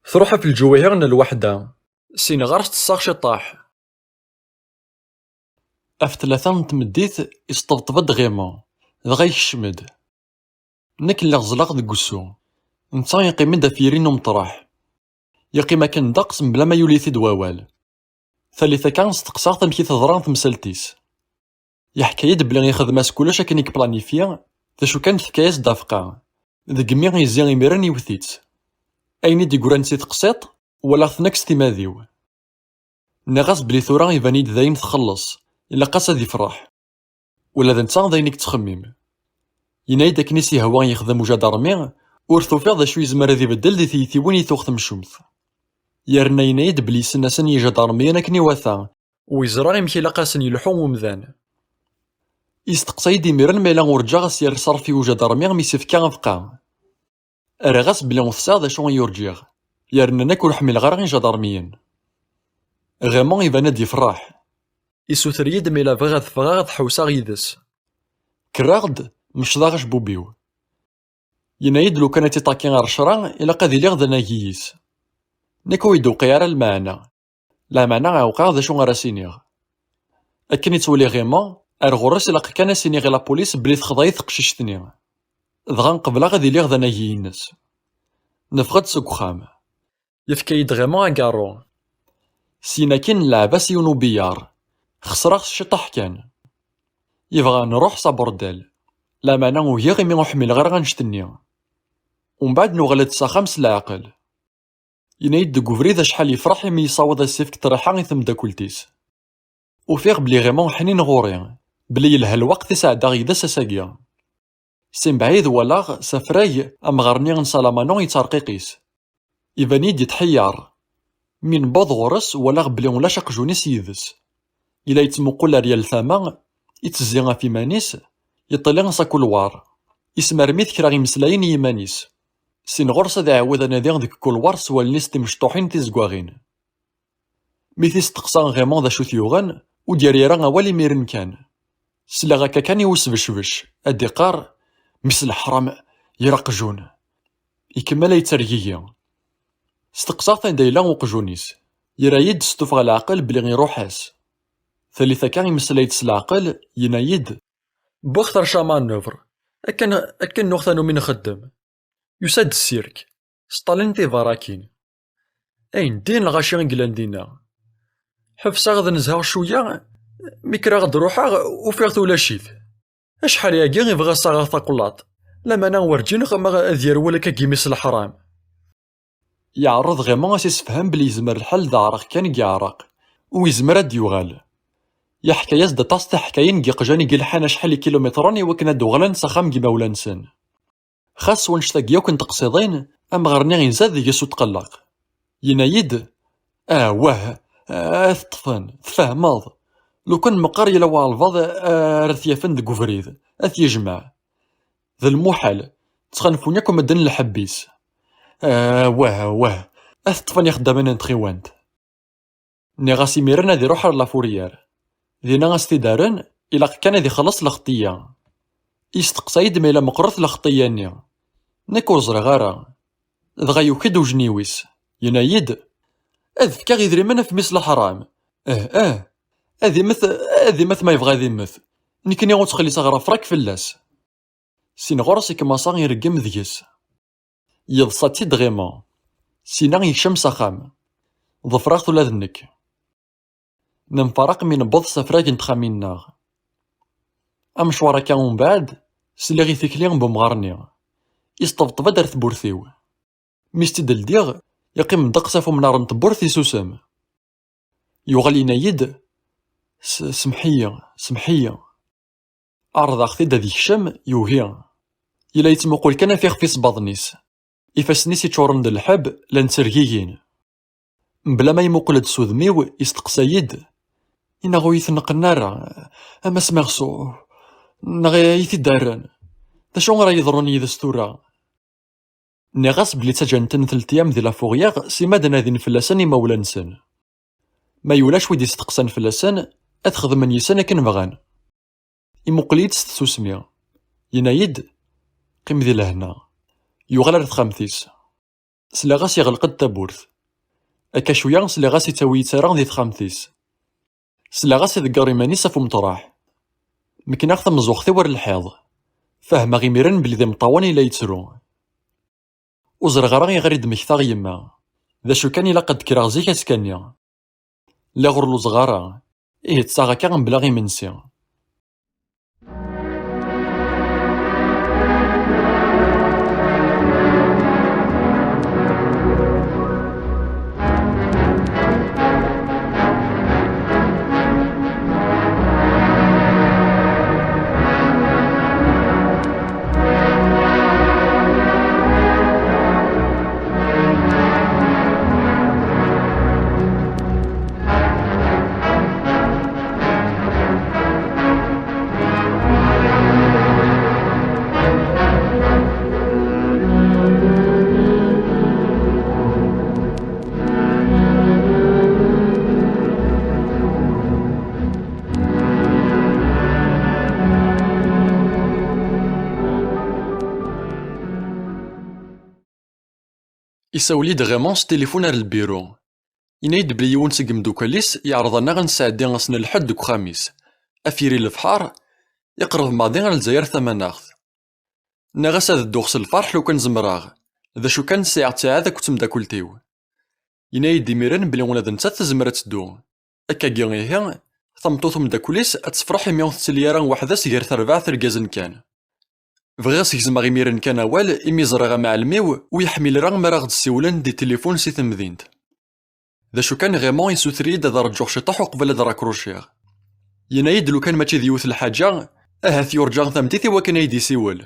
Truḥ ɣef lǧuwihir n lwaḥda. Sin ɣer-s ttesseɣ ciṭṭaḥ. Ɣef tlata n tmeddit, isṭebṭeb-d Raymond, dɣa yekcem-d. Nekk lliɣ ẓẓleɣ deg wusu. Netta yeqqim-d ɣef yiri n umeṭreḥ. Yeqqim akken ddeqs mebla ma yuli-t-id wawal. Talit akka steqsaɣ-t amek i teḍra temsalt-is. Yeḥka-yi-d belli ixdem-as kullec akken i yeplanifya, d acu kan tefka-yas-d afqa. Deg mi yezzi imiren iwet-itt. Ayen i d-yeggran si teqsiṭ, walaɣ-t nekk s timad-iw. Nniɣ-as belli tura iban-iyi-d dayen txelleṣ, ilaq-as ad ifreḥ. Ula d netta d ayen i yettxemmim. Yenna-yi-d akken i s-yehwa yexdem ujadarmi, ur tufiḍ d acu yezmer ad ibeddel di tiytiwin i tuɣ temcumt. Yerna yenna-yi-d belli yessen-asen i yijadarmiyen akken iwata, u yeẓra amek ilaq ad sen-yelḥu umdan. Yesteqsa-yi-d imiren ma yella urǧaɣ as-yerr ṣṣerf i ujadarmi mi s-ifka afqa. Rriɣ-as belli ur tesɛiḍ d acu i urǧiɣ, yerna nekk ur ḥmileɣ ara ijadarmiyen. Raymond iban-d yefreḥ. Isuter-iyi-d ma yella bɣiɣ ad ffɣeɣ ad ḥewseɣ yid-s. Kkreɣ-d, mecḍeɣ acebbub-iw. Yenna-yi-d lukan ad tiṭaki ar ccra, ilaq ad iliɣ d anagi yis. Nekk ur yi-d-tewqiɛ ara lmeɛna. Lameɛna ɛewqeɣ d acu ara s-iniɣ. Akken i ttwaliɣ Raymond, ar ɣur-s ilaq kan ad s-iniɣ i lapulis belli texḍa-yi teqcict-nni. Dɣa qebleɣ ad iliɣ d anagi-ines. Neffeɣ-d seg uxxam. Yefka-yi-d Raymond agaṛṛu. Syin akkin nleɛb-as yiwen ubiyar. Xesreɣ s ciṭṭaḥ kan. Yebɣa nruḥ s aburdal. Lameɛna ugiɣ imi ur ḥmileɣ ara annect-nni. Umbeɛd nuɣal-d s axxam s leɛqel. Yenna-yi-d deg ubrid acḥal yefreḥ imi yessaweḍ ad s-ifk ṭṭriḥa i temdakkelt-is. Ufiɣ belli Raymond ḥnin ɣur-i, belli yelha lweqt i sɛeddaɣ yid-s ass-agi. Si mebɛid walaɣ s afrag amɣar-nni n Salamano yetterqiqis. Iban-iyi-d yetḥeyyeṛ. Mi newweḍ ɣur-s, walaɣ belli ulac aqjun-is yid-s. Yella yettmuqul ar yal tama, ittezzi ɣef iman-is, yeṭṭili s akulwaṛ. Ismermit kra imeslayen i yiman-is. Sin ɣur-s ad iɛawed anadi deg ukulwaṛ s wallen-is timecṭuḥin tizeggaɣin. Mi t-isteqsa Raymond d acu t-yuɣen, ur d-yerri ara awal imiren kan. Sliɣ akka kan i usbecbec, ad d-iqqar: "Mmi-s n leḥram, ger aqjun." Ikemmel a yettergigi. Steqsaɣ-t anda yella uqjun-is. Yerra-yi-d s tuffɣa n leɛqel belli iruḥ-as. Talit akka imeslay-d s leɛqel, yenna-yi-d: "Wwiɣ-t ar Chamanœuvre. Akken, akken nuɣ tanumi nxeddem. Yusa-d ssirk. Sṭalin tibarakin. Ayen din lɣaci i yellan dinna. Ḥebseɣ ad nezheɣ cwiya, mi kkreɣ ad ruḥeɣ, ufiɣ-t ulac-it. Acḥal-agi i bɣiɣ ad s-aɣeɣ taqullaṭ, lameɛna werǧin xemmeɣ ad yerwel akka yimi-s n leḥram." Yeɛreḍ Raymond ad s-isefhem belli yezmer lḥal d aɛraq kan i yeɛreq, u yezmer ad d-yuɣal. Yeḥka-yas-d aṭas tiḥkayin n yiqjan i yelḥan acḥal ikilumitren i wakken ad d-uɣalen s axxam n yimawlan-nsen. Xas s wannect-agi akk n teqsiḍin, amɣar-nni izad deg-s utqelleq. Yenna-yi-d: "Ah, wah, ad t-ṭṭfen, tfehmeḍ. Lukan meqqar yella walbeɛḍ ara t-yafen deg ubrid, ad t-yejmeɛ. D lmuḥal, ttxanfun akk medden lḥebb-is. Ah, wah, wah, ad t-ṭṭfen ixeddamen n tɣiwant." Nniɣ-as imiren ad iruḥ ar Lafourrière. Dinna as-t-id-rren, ilaq kan ad ixelleṣ lxeṭṭiyya. Yesteqsa-yi-d ma yella meqqret lxeṭṭiyya-nni. Nekk ur ẓriɣ ara. Dɣa yuki-d ujniw-is. Yenna-yi-d: "Ad fkeɣ idrimen ɣef mmi-s n leḥram. Eh, eh. Ad immet, ad immet ma yebɣa ad immet. Nekkni ur ttxelliṣeɣ ara frak fell-as." Sin ɣur-s ikmaṣa ireggem deg-s. Yeḍsa-tt-id Raymond. Sina yekcem s axxam. Ḍefreɣ-t ula d nekk. Nemfaraq mi newweḍ s afrag n texxamin-nneɣ. Amecwar akka umbeɛd, sliɣ i tikli n wemɣar-nni. Isṭebṭeb-d ar tewwurt-iw. Mi s-tt-id-ldiɣ, yeqqim ddeqs ɣef umnar n tewwurt, isusem. Yuɣal yenna-yi-d: "S-, semḥ-iyi, semḥ-iyi." Ɛerḍeɣ-t-id ad yekcem, yugi. Yella yettmuqul kan ɣef ixef isebbaḍen-is. Ifassen-is iččuren d lḥebb, llan ttergigin. Mebla ma ymuqel-d s udem-iw, yesteqsa-yi-d: "Inaɣ ur yi-tneqqen ara, a Mass Merceau, neɣ i t-id-rren? D acu ara yeḍrun yid-s tura?" Nniɣ-as belli ttaǧǧan-ten telt yyam di Lafourrière, sima d-nadin fell-asen imawlan-nsen. Ma yulac wi d-isteqsan fell-asen, ad xedmen yis-sen akken bɣan. Imuqel-iyi-d s tsusmi. Yenna-yi-d: "Qqim di lehna." Yuɣal ar texxamt-is. Sliɣ-as yeɣleq-d tawwurt. Akka cwiya sliɣ-as ittawi-yi-tt ara di texxamt-is. Sliɣ-as iḍegger iman-is ɣef umeṭraḥ. Mekneɣ tameẓẓuɣt-iw ar lḥiḍ. Fehmeɣ imiren belli d imeṭṭawen i la yettru. Ur ẓriɣ ara ayɣer i d-mmektaɣ yemma. D acu kan, ilaq ad d-kkreɣ zik azekka-nni. Lliɣ ur lluẓeɣ ara. Ihi ṭṭseɣ akka mebla imensi. Isawel-iyi-d Raymond s tilifun ar lbiru. Yenna-yi-d belli yiwen seg imeddukal-is yeɛreḍ-aneɣ ad nesɛeddi ass n lḥedd deg uxxam-is, af yiri lebḥer, iqreb maḍi ar Lezzayer tamanaɣt. Nniɣ-as ad dduɣ s lferḥ lukan zemreɣ, d acu kan sɛiɣ ttiɛad akked temdakelt-iw. Yenna-yi-d imiren belli ula d nettat tezmer ad teddu. Akkagi ihi, tameṭṭut umeddakel-is ad tefreḥ imi ur tettili ara weḥd-s gar terbaɛt irgazen kan. Bɣiɣ ad s-gezmeɣ imiren kan awal imi ẓriɣ amɛellem-iw ur yeḥmil ara mi ara ɣ-d-ssiwlen di tilifun si temdint. D acu kan, Raymond yessuter-iyi-d ad rǧuɣ ciṭuḥ uqbel ad rakruciɣ. Yenna-yi-d lukan mačči d yiwet lḥaǧa, ahat yurǧa tameddit i wakken ay d-isiwel.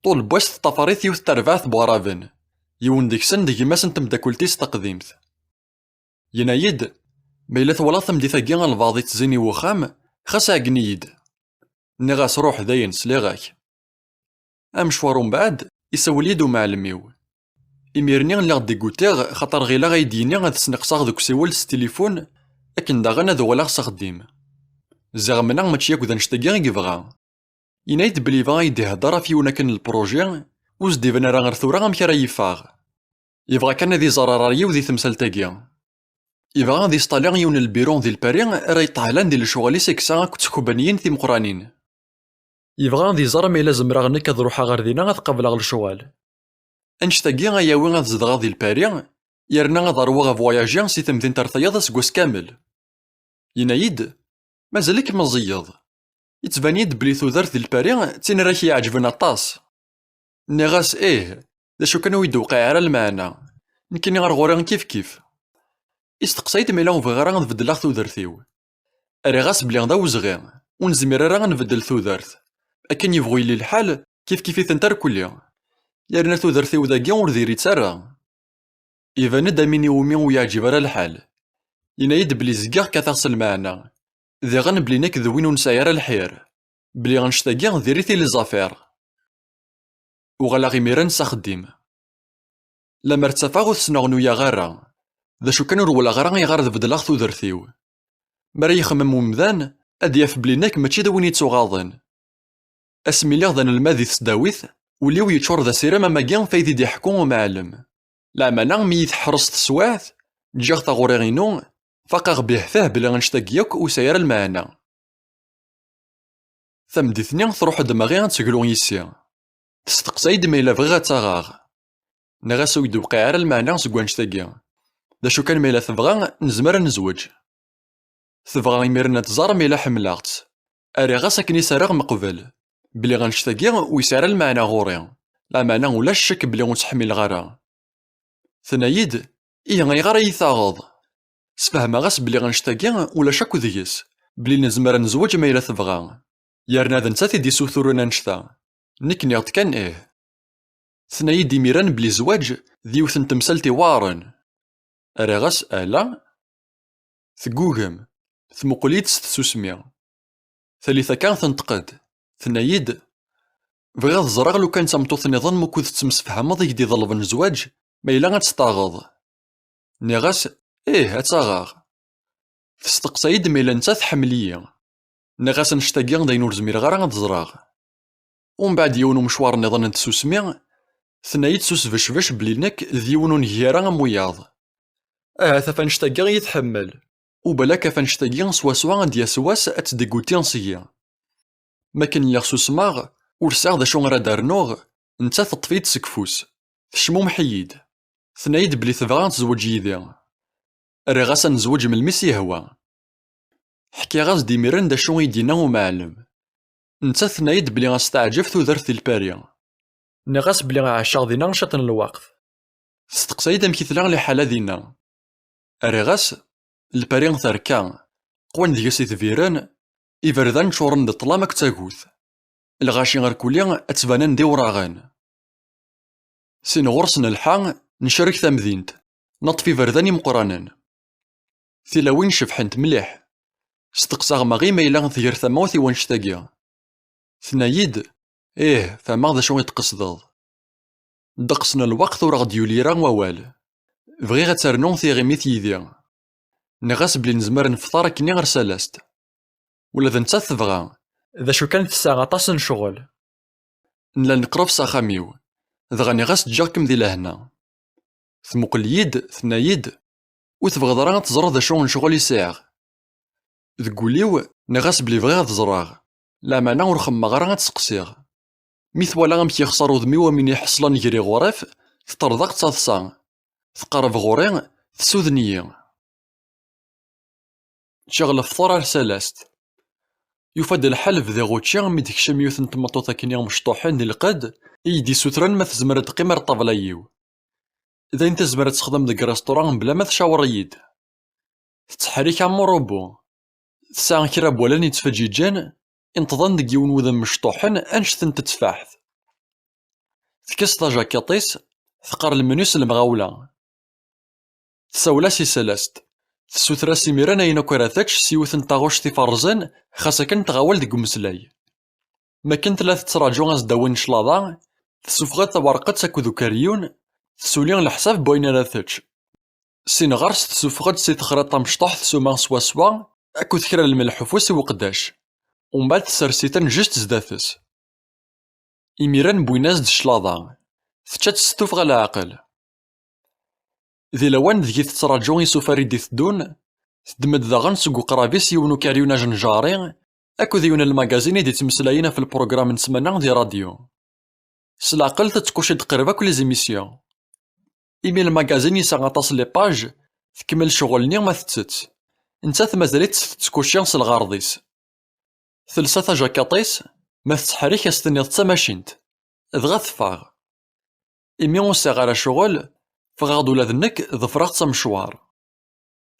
Ṭul n wass teṭṭafar-it yiwet n terbaɛt n waɛraben, yiwen deg-sen d gma-s n temdakelt-is taqdimt. Yenna-yi-d, ma yella twalaḍ tameddit-agi albaɛḍ ittzin i wuxxam, xas ɛeggen-iyi-d. Nniɣ-as ruḥ dayen, sliɣ-ak. Amecwar umbeɛd, isawel-iyi-d umɛellem-iw. Imir-nni lliɣ degutiɣ xaṭer ɣileɣ ay d-yini ad sneqseɣ deg usiwel s tilifun, akken daɣen ad uɣaleɣ s axeddim. Ziɣ mennaɣ mačči akk d annect-agi i yebɣa. Yenna-yi-d belli yebɣa ad yi-d-ihedder ɣef yiwen akken n lpruji, ur s-d-iban ara ar tura amek ara yeffeɣ. Yebɣa kan ad iẓer ṛṛay-iw di temsalt-agi. Yebɣa ad isṭali yiwen n lbiru di Lpari ara yeṭṭahlan di lecɣal-is i yesɛa akked tkebaniyin timeqranin. Yebɣa ad iẓer ma yella zemreɣ nekk ad ruḥeɣ ɣer dinna ad qableɣ lecɣal. Annect-agi ay yawi ad zedɣeɣ di Lpari, yerna ad ṛwuɣ avwayaji si temdint ar tayeḍ aseggas kamel. Yenna-yi-d, mazal-ik meẓẓiyeḍ. Yettban-iyi-d belli tudert di Lpari d tin ara k-iɛeǧben aṭas. Nniɣ-as ih, d acu kan ur yi-d-tewqiɛ ara lmeɛna. Nekkini ar ɣur-i kif kif. Isteqsa-yi-d ma yella ur bɣiɣ ara ad beddleɣ tudert-iw. Rriɣ-as belli d awezɣi, ur nezmir ara ad nbeddel tudert. Akken yebɣu yili lḥal, kif kif-itent irkelli. Yerna tudert-iw dagi ur diri-tt ara. Iban-d am win iwumi ur yeɛǧib ara lḥal. Yenna-yi-d belli zgiɣ kkateɣ s lmeɛna. Diɣen belli nekk d win ur nesɛi ara lḥir. Belli annect-agi diri-t i les affaires. Uɣaleɣ imiren s axeddim. Lemmer ttafeɣ ur t-sneɣnuyeɣ ara. D acu kan ur walaɣ ara ayɣer ad beddleɣ tudert-iw. Mi ara yexmem umdan, ad yaf belli nekk mačči d win yettuɣaḍen. Asmi lliɣ d anelmad di tesdawit, ul-iw yeččur d asirem am wagi f ay d-iḥekku umɛellem. Lameɛna mi yi-teḥreṣ teswiɛt, ǧǧiɣ taɣuri-inu, faqeɣ bihteh belli annect-agi yakk ur sɛi ara lmeɛna. Tameddit-nni truḥ-d Marie ad teglu yis-i. Testeqsa-yi-d ma yella bɣiɣ ad tt-aɣeɣ. Nniɣ-as ur yi-d-tewqiɛ ara lmeɛna seg wannect-agi. D acu kan ma yella tebɣa, nezmer ad nezweǧ. Tebɣa imiren ad tẓer ma yella ḥemmleɣ-tt. Rriɣ-as akken i s-rriɣ meqbel, belli annect-agi ur yesɛi ara lmeɛna ɣur-i, lameɛna ulac ccek belli ur tt-ḥmileɣ ara. Tenna-yi-d, ihi ayɣer ad iyi-taɣeḍ? Sfehmeɣ-as belli annect-agi ulac akk deg-s, belli nezmer ad nezweǧ ma yella tebɣa. Yerna d nettat i d-issuturen annect-a. Nekk nniɣ-d kan ih. Tenna-yi-d imiren belli zzwaǧ d yiwet n temsalt iweɛren. Rriɣ-as ala. Teggugem, tmuqel-iyi-d s tsusmi. Talit akka tenṭeq-d, tenna-yi-d, bɣiɣ ad ẓreɣ lukan d tameṭṭut nniḍen mukud tettemsefhameḍ i k-d-iḍelben zzwaǧ, ma yella ad tt-taɣeḍ. Nniɣ-as, ih, ad tt-aɣeɣ. Testeqsa-yi-d ma yella nettat tḥemmel-iyi. Nniɣ-as annect-agi d ayen ur zmireɣ ara ad ẓreɣ. Umbeɛd yiwen umecwar nniḍen n tsusmi, tenna-yi-d s usbecbec belli nekk d yiwen ur ngi ara am wiyaḍ. Ahat ɣef annect-agi i yi-tḥemmel, u balak ɣef annect-agi swaswa ad d-yas wass ad tdegguti seg-i. Mi akken lliɣ susmeɣ, ur sɛiɣ d acu ara d-rnuɣ, nettat teṭṭef-iyi-d seg ufus, tecmumeḥ-iyi-d, tenna-yi-d belli tebɣa ad tezweǧ yid-i. Rriɣ-as ad nezweǧ melmi s-yehwa. Ḥkiɣ-as-d imiren d acu i d-yenna umɛellem. Nettat tenna-yi-d belli as-teɛǧeb tudert di Lpari. Nniɣ-as belli ɛaceɣ dinna ciṭ n lweqt. Testeqsa-yi-d amek i tella liḥala dinna. Rriɣ-as, Lpari terka, qwan deg-s itbiren, iberdan ččuren d ṭṭlam akked tagut. Lɣaci irkelli ttbanen d iwraɣen. Sin ɣur-s nelḥa, ncerreg tamdint, neṭṭef iberdan imeqqranen. Tilawin cebḥent mliḥ. Steqsaɣ Marie ma yella tger tamawt i wannect-agi. Tenna-yi-d, ih, fehmeɣ d acu i d-tqesdeḍ. Ddeqs n lweqt ur aɣ-d-yuli ara wawal. Bɣiɣ ad ternu tiɣimit yid-i. Nniɣ-as belli nezmer ad nefteṛ akkenni ar Salast. Ula d nettat tebɣa. D acu kan tesɛa aṭas n ccɣel. Nella neqreb s axxam-iw. Dɣa nniɣ-as ǧǧiɣ-kem di lehna. Tmuqel-iyi-d, tenna-yi-d: "Ur tebɣiḍ ara ad teẓreḍ d acu n ccɣel i sɛiɣ?" Deg wul-iw, nniɣ-as belli bɣiɣ ad ẓreɣ, lameɛna ur xemmeɣ ara ad tt-seqsiɣ. Mi twala amek yexṣer udem-iw am win iḥeṣlen gar iɣuraf, teṭṭerḍeq d taḍsa. Tqerreb ɣur-i, tessuden-iyi. Ččiɣ lefṭur ar talast. Yufa-d lḥal bdiɣ učči mi d-tekcem yiwet n tmeṭṭut akkenni mecṭuḥen di lqedd, i yi-d-issutren ma tezmer ad teqqim ar ṭṭabla-iw. D ayen tezmer ad texdem deg restaurant mebla ma tcawṛ-iyi-d. Tettḥerrik am urubu. Tesɛa kra n wallen yettfeǧǧiǧen, ineṭḍen deg yiwen wudem mecṭuḥen annect n tettfaḥt. Tekkes tajakiṭ-is, teqqar lmenu s lemɣawla. Tsawel-as i Salast. Tessuter-as imiren ayen akk ara tečč s yiwet n taɣuct iferrzen, xas akken tɣawel deg umeslay. Makken tella tettraǧu as-d-awin cclaḍa, tessufeɣ-d tawerqet akked ukeryun, tessuli leḥsab n wayen ara tečč. Sin ɣer-s tessufeɣ-d si texriḍt tamecṭuḥt ssuma swaswa akked kra n lmelḥ ufus i uqeddac. Umbeɛd tessers-iten just zdat-s. Imiren wwin-as-d cclaḍa. Tečča-tt s tuffɣa n leɛqel. Di lawan deg i tettraǧu isufar i d-iteddun, teddem-d daɣen seg uqrab-is yiwen ukaryun ajenjari akked yiwen n lmagazin i d-ittmeslayen ɣef lprugram n ssmana di radyu. S leɛqel tettkuci-d qrib akk les émissions. Imi lmagazin yesɛa aṭas n les pages, tkemmel ccɣel-nni ma tettett. Nettat mazal-itt tettkuci s lɣerḍ-is. Telsa tajakiṭ-is, ma tettḥerrik a s-tiniḍ d tamacint. Dɣa teffeɣ. Imi ur sɛiɣ ara ccɣel, ffɣeɣ-d ula d nekk, ḍefreɣ-tt amecwar.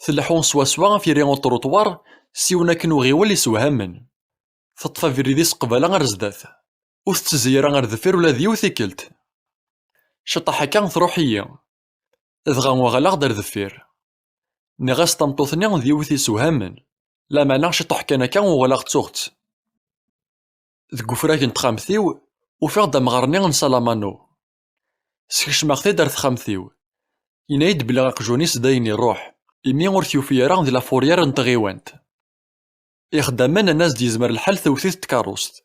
Tleḥḥu swaswa ɣef yiri uṭruṭwar s yiwen akken uɣiwel isewhamen. Teṭṭef abrid-is qbala ar zdat. Ur tettezzi ara ar deffir ula d yiwet tikkelt. Ciṭṭaḥ akka truḥ-iyi. Dɣa uɣaleɣ-d ar deffir. Nniɣ-as tameṭṭut-nni d yiwet isewhamen. Lameɛna ciṭṭaḥ kan akka uɣaleɣ ttuɣ-tt. Deg ufrag n texxamt-iw, ufiɣ-d amɣar-nni n Salamano. Skecmeɣ-t-id ar texxamt-iw. Yenna-yi-d belli aqjun-is dayen iruḥ, imi ur t-yufi ara di la fourrière n tɣiwant. Ixeddamen nnan-as-d yezmer lḥal tewwet-it tkeṛṛust.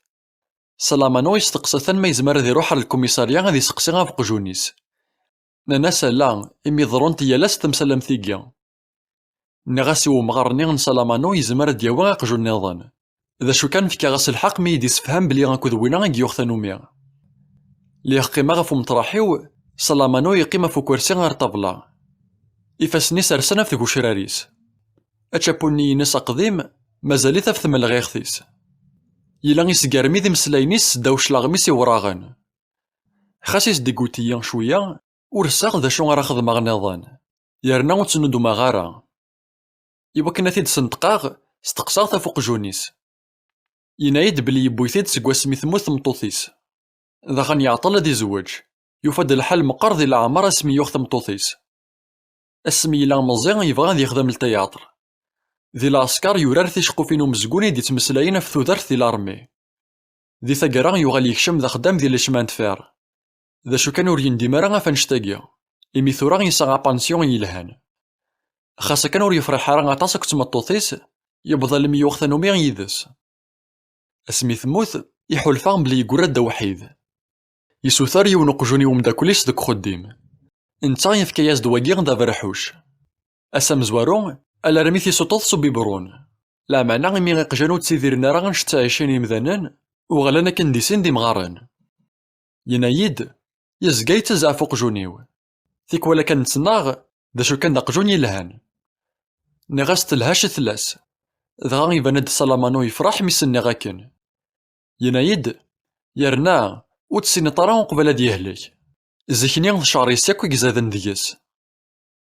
Salamano yesteqsa-ten ma yezmer ad iruḥ ar lkumisarya ad iseqsi ɣef uqjun-is. Nnan-as ala, imi ḍerrunt yal ass temsal am tigi. Nniɣ-as i wemɣar-nni n Salamano yezmer ad d-yawi aqjun nniḍen. D acu kan, fkiɣ-as lḥeqq mi yi-d-issefham belli akked winna i yuɣ tanumi. Lliɣ qqimeɣ ɣef umeṭraḥ-iw, Salamano yeqqim ɣef ukersi ar ṭṭabla. Ifassen-is rsen ɣef tgucrar-is. Ačapuni-ines aqdim mazal-it ɣef tmelɣiɣt-is. Yella isgermi d imeslayen-is seddaw cclaɣem-is iwraɣen. Xas isdeggut-iyi cwiya, ur ssaɣ d acu ara xedmeɣ nniḍen, yerna ur ttnuddumeɣ ara. Iwakken ad t-id-sneṭqeɣ, steqsaɣ-t ɣef uqjun-is. Yenna-yi-d belli yewwi-t-id seg wasmi temmut tmeṭṭut-is. Daɣen yeɛṭel ad izewweǧ, yufa-d lḥal meqqer di leɛmer asmi yuɣ tameṭṭut-is. Asmi yella meẓẓi yebɣa ad yexdem ltiyaṭr. Di lɛesker yurar ticeqqufin umezgun i d-ittmeslayen ɣef tudert di larmi. Di taggara yuɣal yekcem d axeddam di les chemins de fer. D acu kan ur yendim ara ɣef annect-agi, imi tura yesɛa apansyu yelhan. Xas akken ur yefriḥ ara aṭas akked tmeṭṭut-is, yewweḍ almi yuɣ tanumi yid-s. Asmi temmut, iḥulfa belli yeggura-d awḥid. Yessuter yiwen uqjun i umeddakel-is deg uxeddim. Netta yefka-yas-d wagi d aberḥuc. Ass amezwaru, alarmi t-isuṭeḍ s ubibrun. Lameɛna imi iqjan ur ttidiren ara annect ttɛicin yimdanen, uɣalen akken di sin d imɣaren. Yenna-yi-d, yezga yettazzal ɣef uqjun-iw. Tikwal akken nettnaɣ, d acu kan d aqjun yelhan. Nniɣ-as telha ccetla-s. Dɣa iban-d Salamano yefreḥ mi s-nniɣ akken. Yenna-yi-d, yerna ur tt-tessineḍ ara uqbel ad yehlek. Zik-nni d ccer-is akk i izaden deg-s.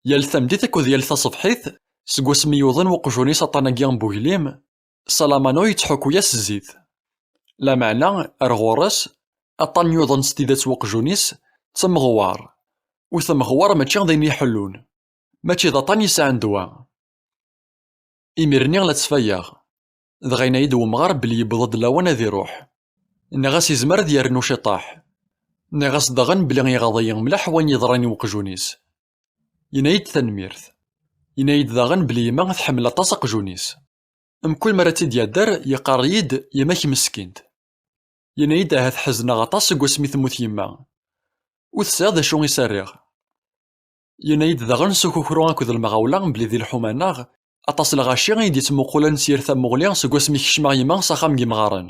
Yal tameddit akked yal taṣebḥit, seg wasmi yuḍen uqjun-is aṭan-agi n weglim, Salamano yettḥukku-yas zzit. Lameɛna, ar ɣur-s, aṭan yuḍen s tidet n uqjun-is, d tameɣwar. U tameɣwar mačči d ayen iḥellun. Mačči d aṭan yesɛan ddwa. Imir-nni la ttfayaɣ. Dɣa yenna-yi-d wemɣar belli yewweḍ-d lawan ad iruḥ. Nniɣ-as yezmer ad yernu ciṭṭaḥ. Nniɣ-as daɣen belli iɣaḍ-iyi mliḥ wayen yeḍran i uqjun-is. Yenna-yi-d tanemmirt. Yenna-yi-d daɣen belli yemma tḥemmel aṭas aqjun-is. Mkul mi ara tt-id-yadder, yeqqar-iyi-d: "Yemma-k meskint." Yenna-yi-d: "Ahat ḥezneɣ aṭas seg wasmi temmut yemma. Ur tesɛiḍ d acu i s-rriɣ." Yenna-yi-d daɣen s ukukru akked lemɣawla belli di lḥuma-nneɣ, aṭas lɣaci i d-yettmuqulen s yir tamuɣli seg wasmi kecmeɣ yemma s axxam n yimɣaren.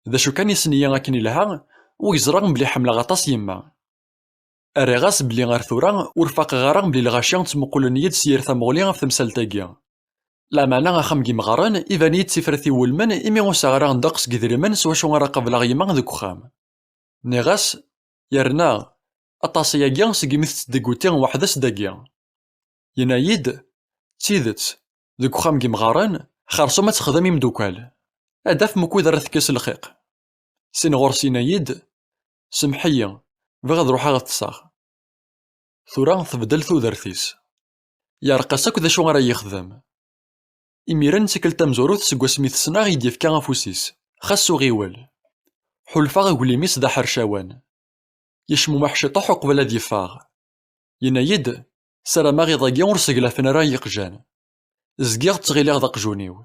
D acu kan, issen-iyi akken ilha, u yeẓra belli ḥemmleɣ aṭas yemma. Rriɣ-as belli ar tura ur faqeɣ ara belli lɣaci ttmuqulen-iyi-d s yir tamuɣli ɣef temsalt-agi. Lameɛna axxam n yimɣaren iban-iyi-d d tifrat iwulmen imi ur sɛiɣ ara ddeqs n yidrimen s wacu ara qableɣ yemma deg uxxam. Nniɣ-as, yerna, aṭas ayagi segmi tettdegguti weḥd-s dagi. Yenna-yi-d, d tidet, deg uxxam n yimɣaren, xersum ad texdem imdukal. Ad afem wukud ara tekkes lxiq. Sin ɣur-s yenna-yi-d, semḥ-iyi, bɣiɣ ad ruḥeɣ ad ṭṭseɣ. Tura tbeddel tudert-is. Yeɛreq-as akk d acu ara yexdem. Imiren d tikkelt tamezwarut seg wasmi t-ssneɣ i d-yefka afus-is, xas s uɣiwel. Ḥulfaɣ aglim-is d aḥercawan. Yecmumeḥ ciṭuḥ uqbel ad yeffeɣ. Yenna-yi-d, sarameɣ iḍ-agi ur seglafen ara yiqjan. Zgiɣ ttɣiliɣ d aqjun-iw.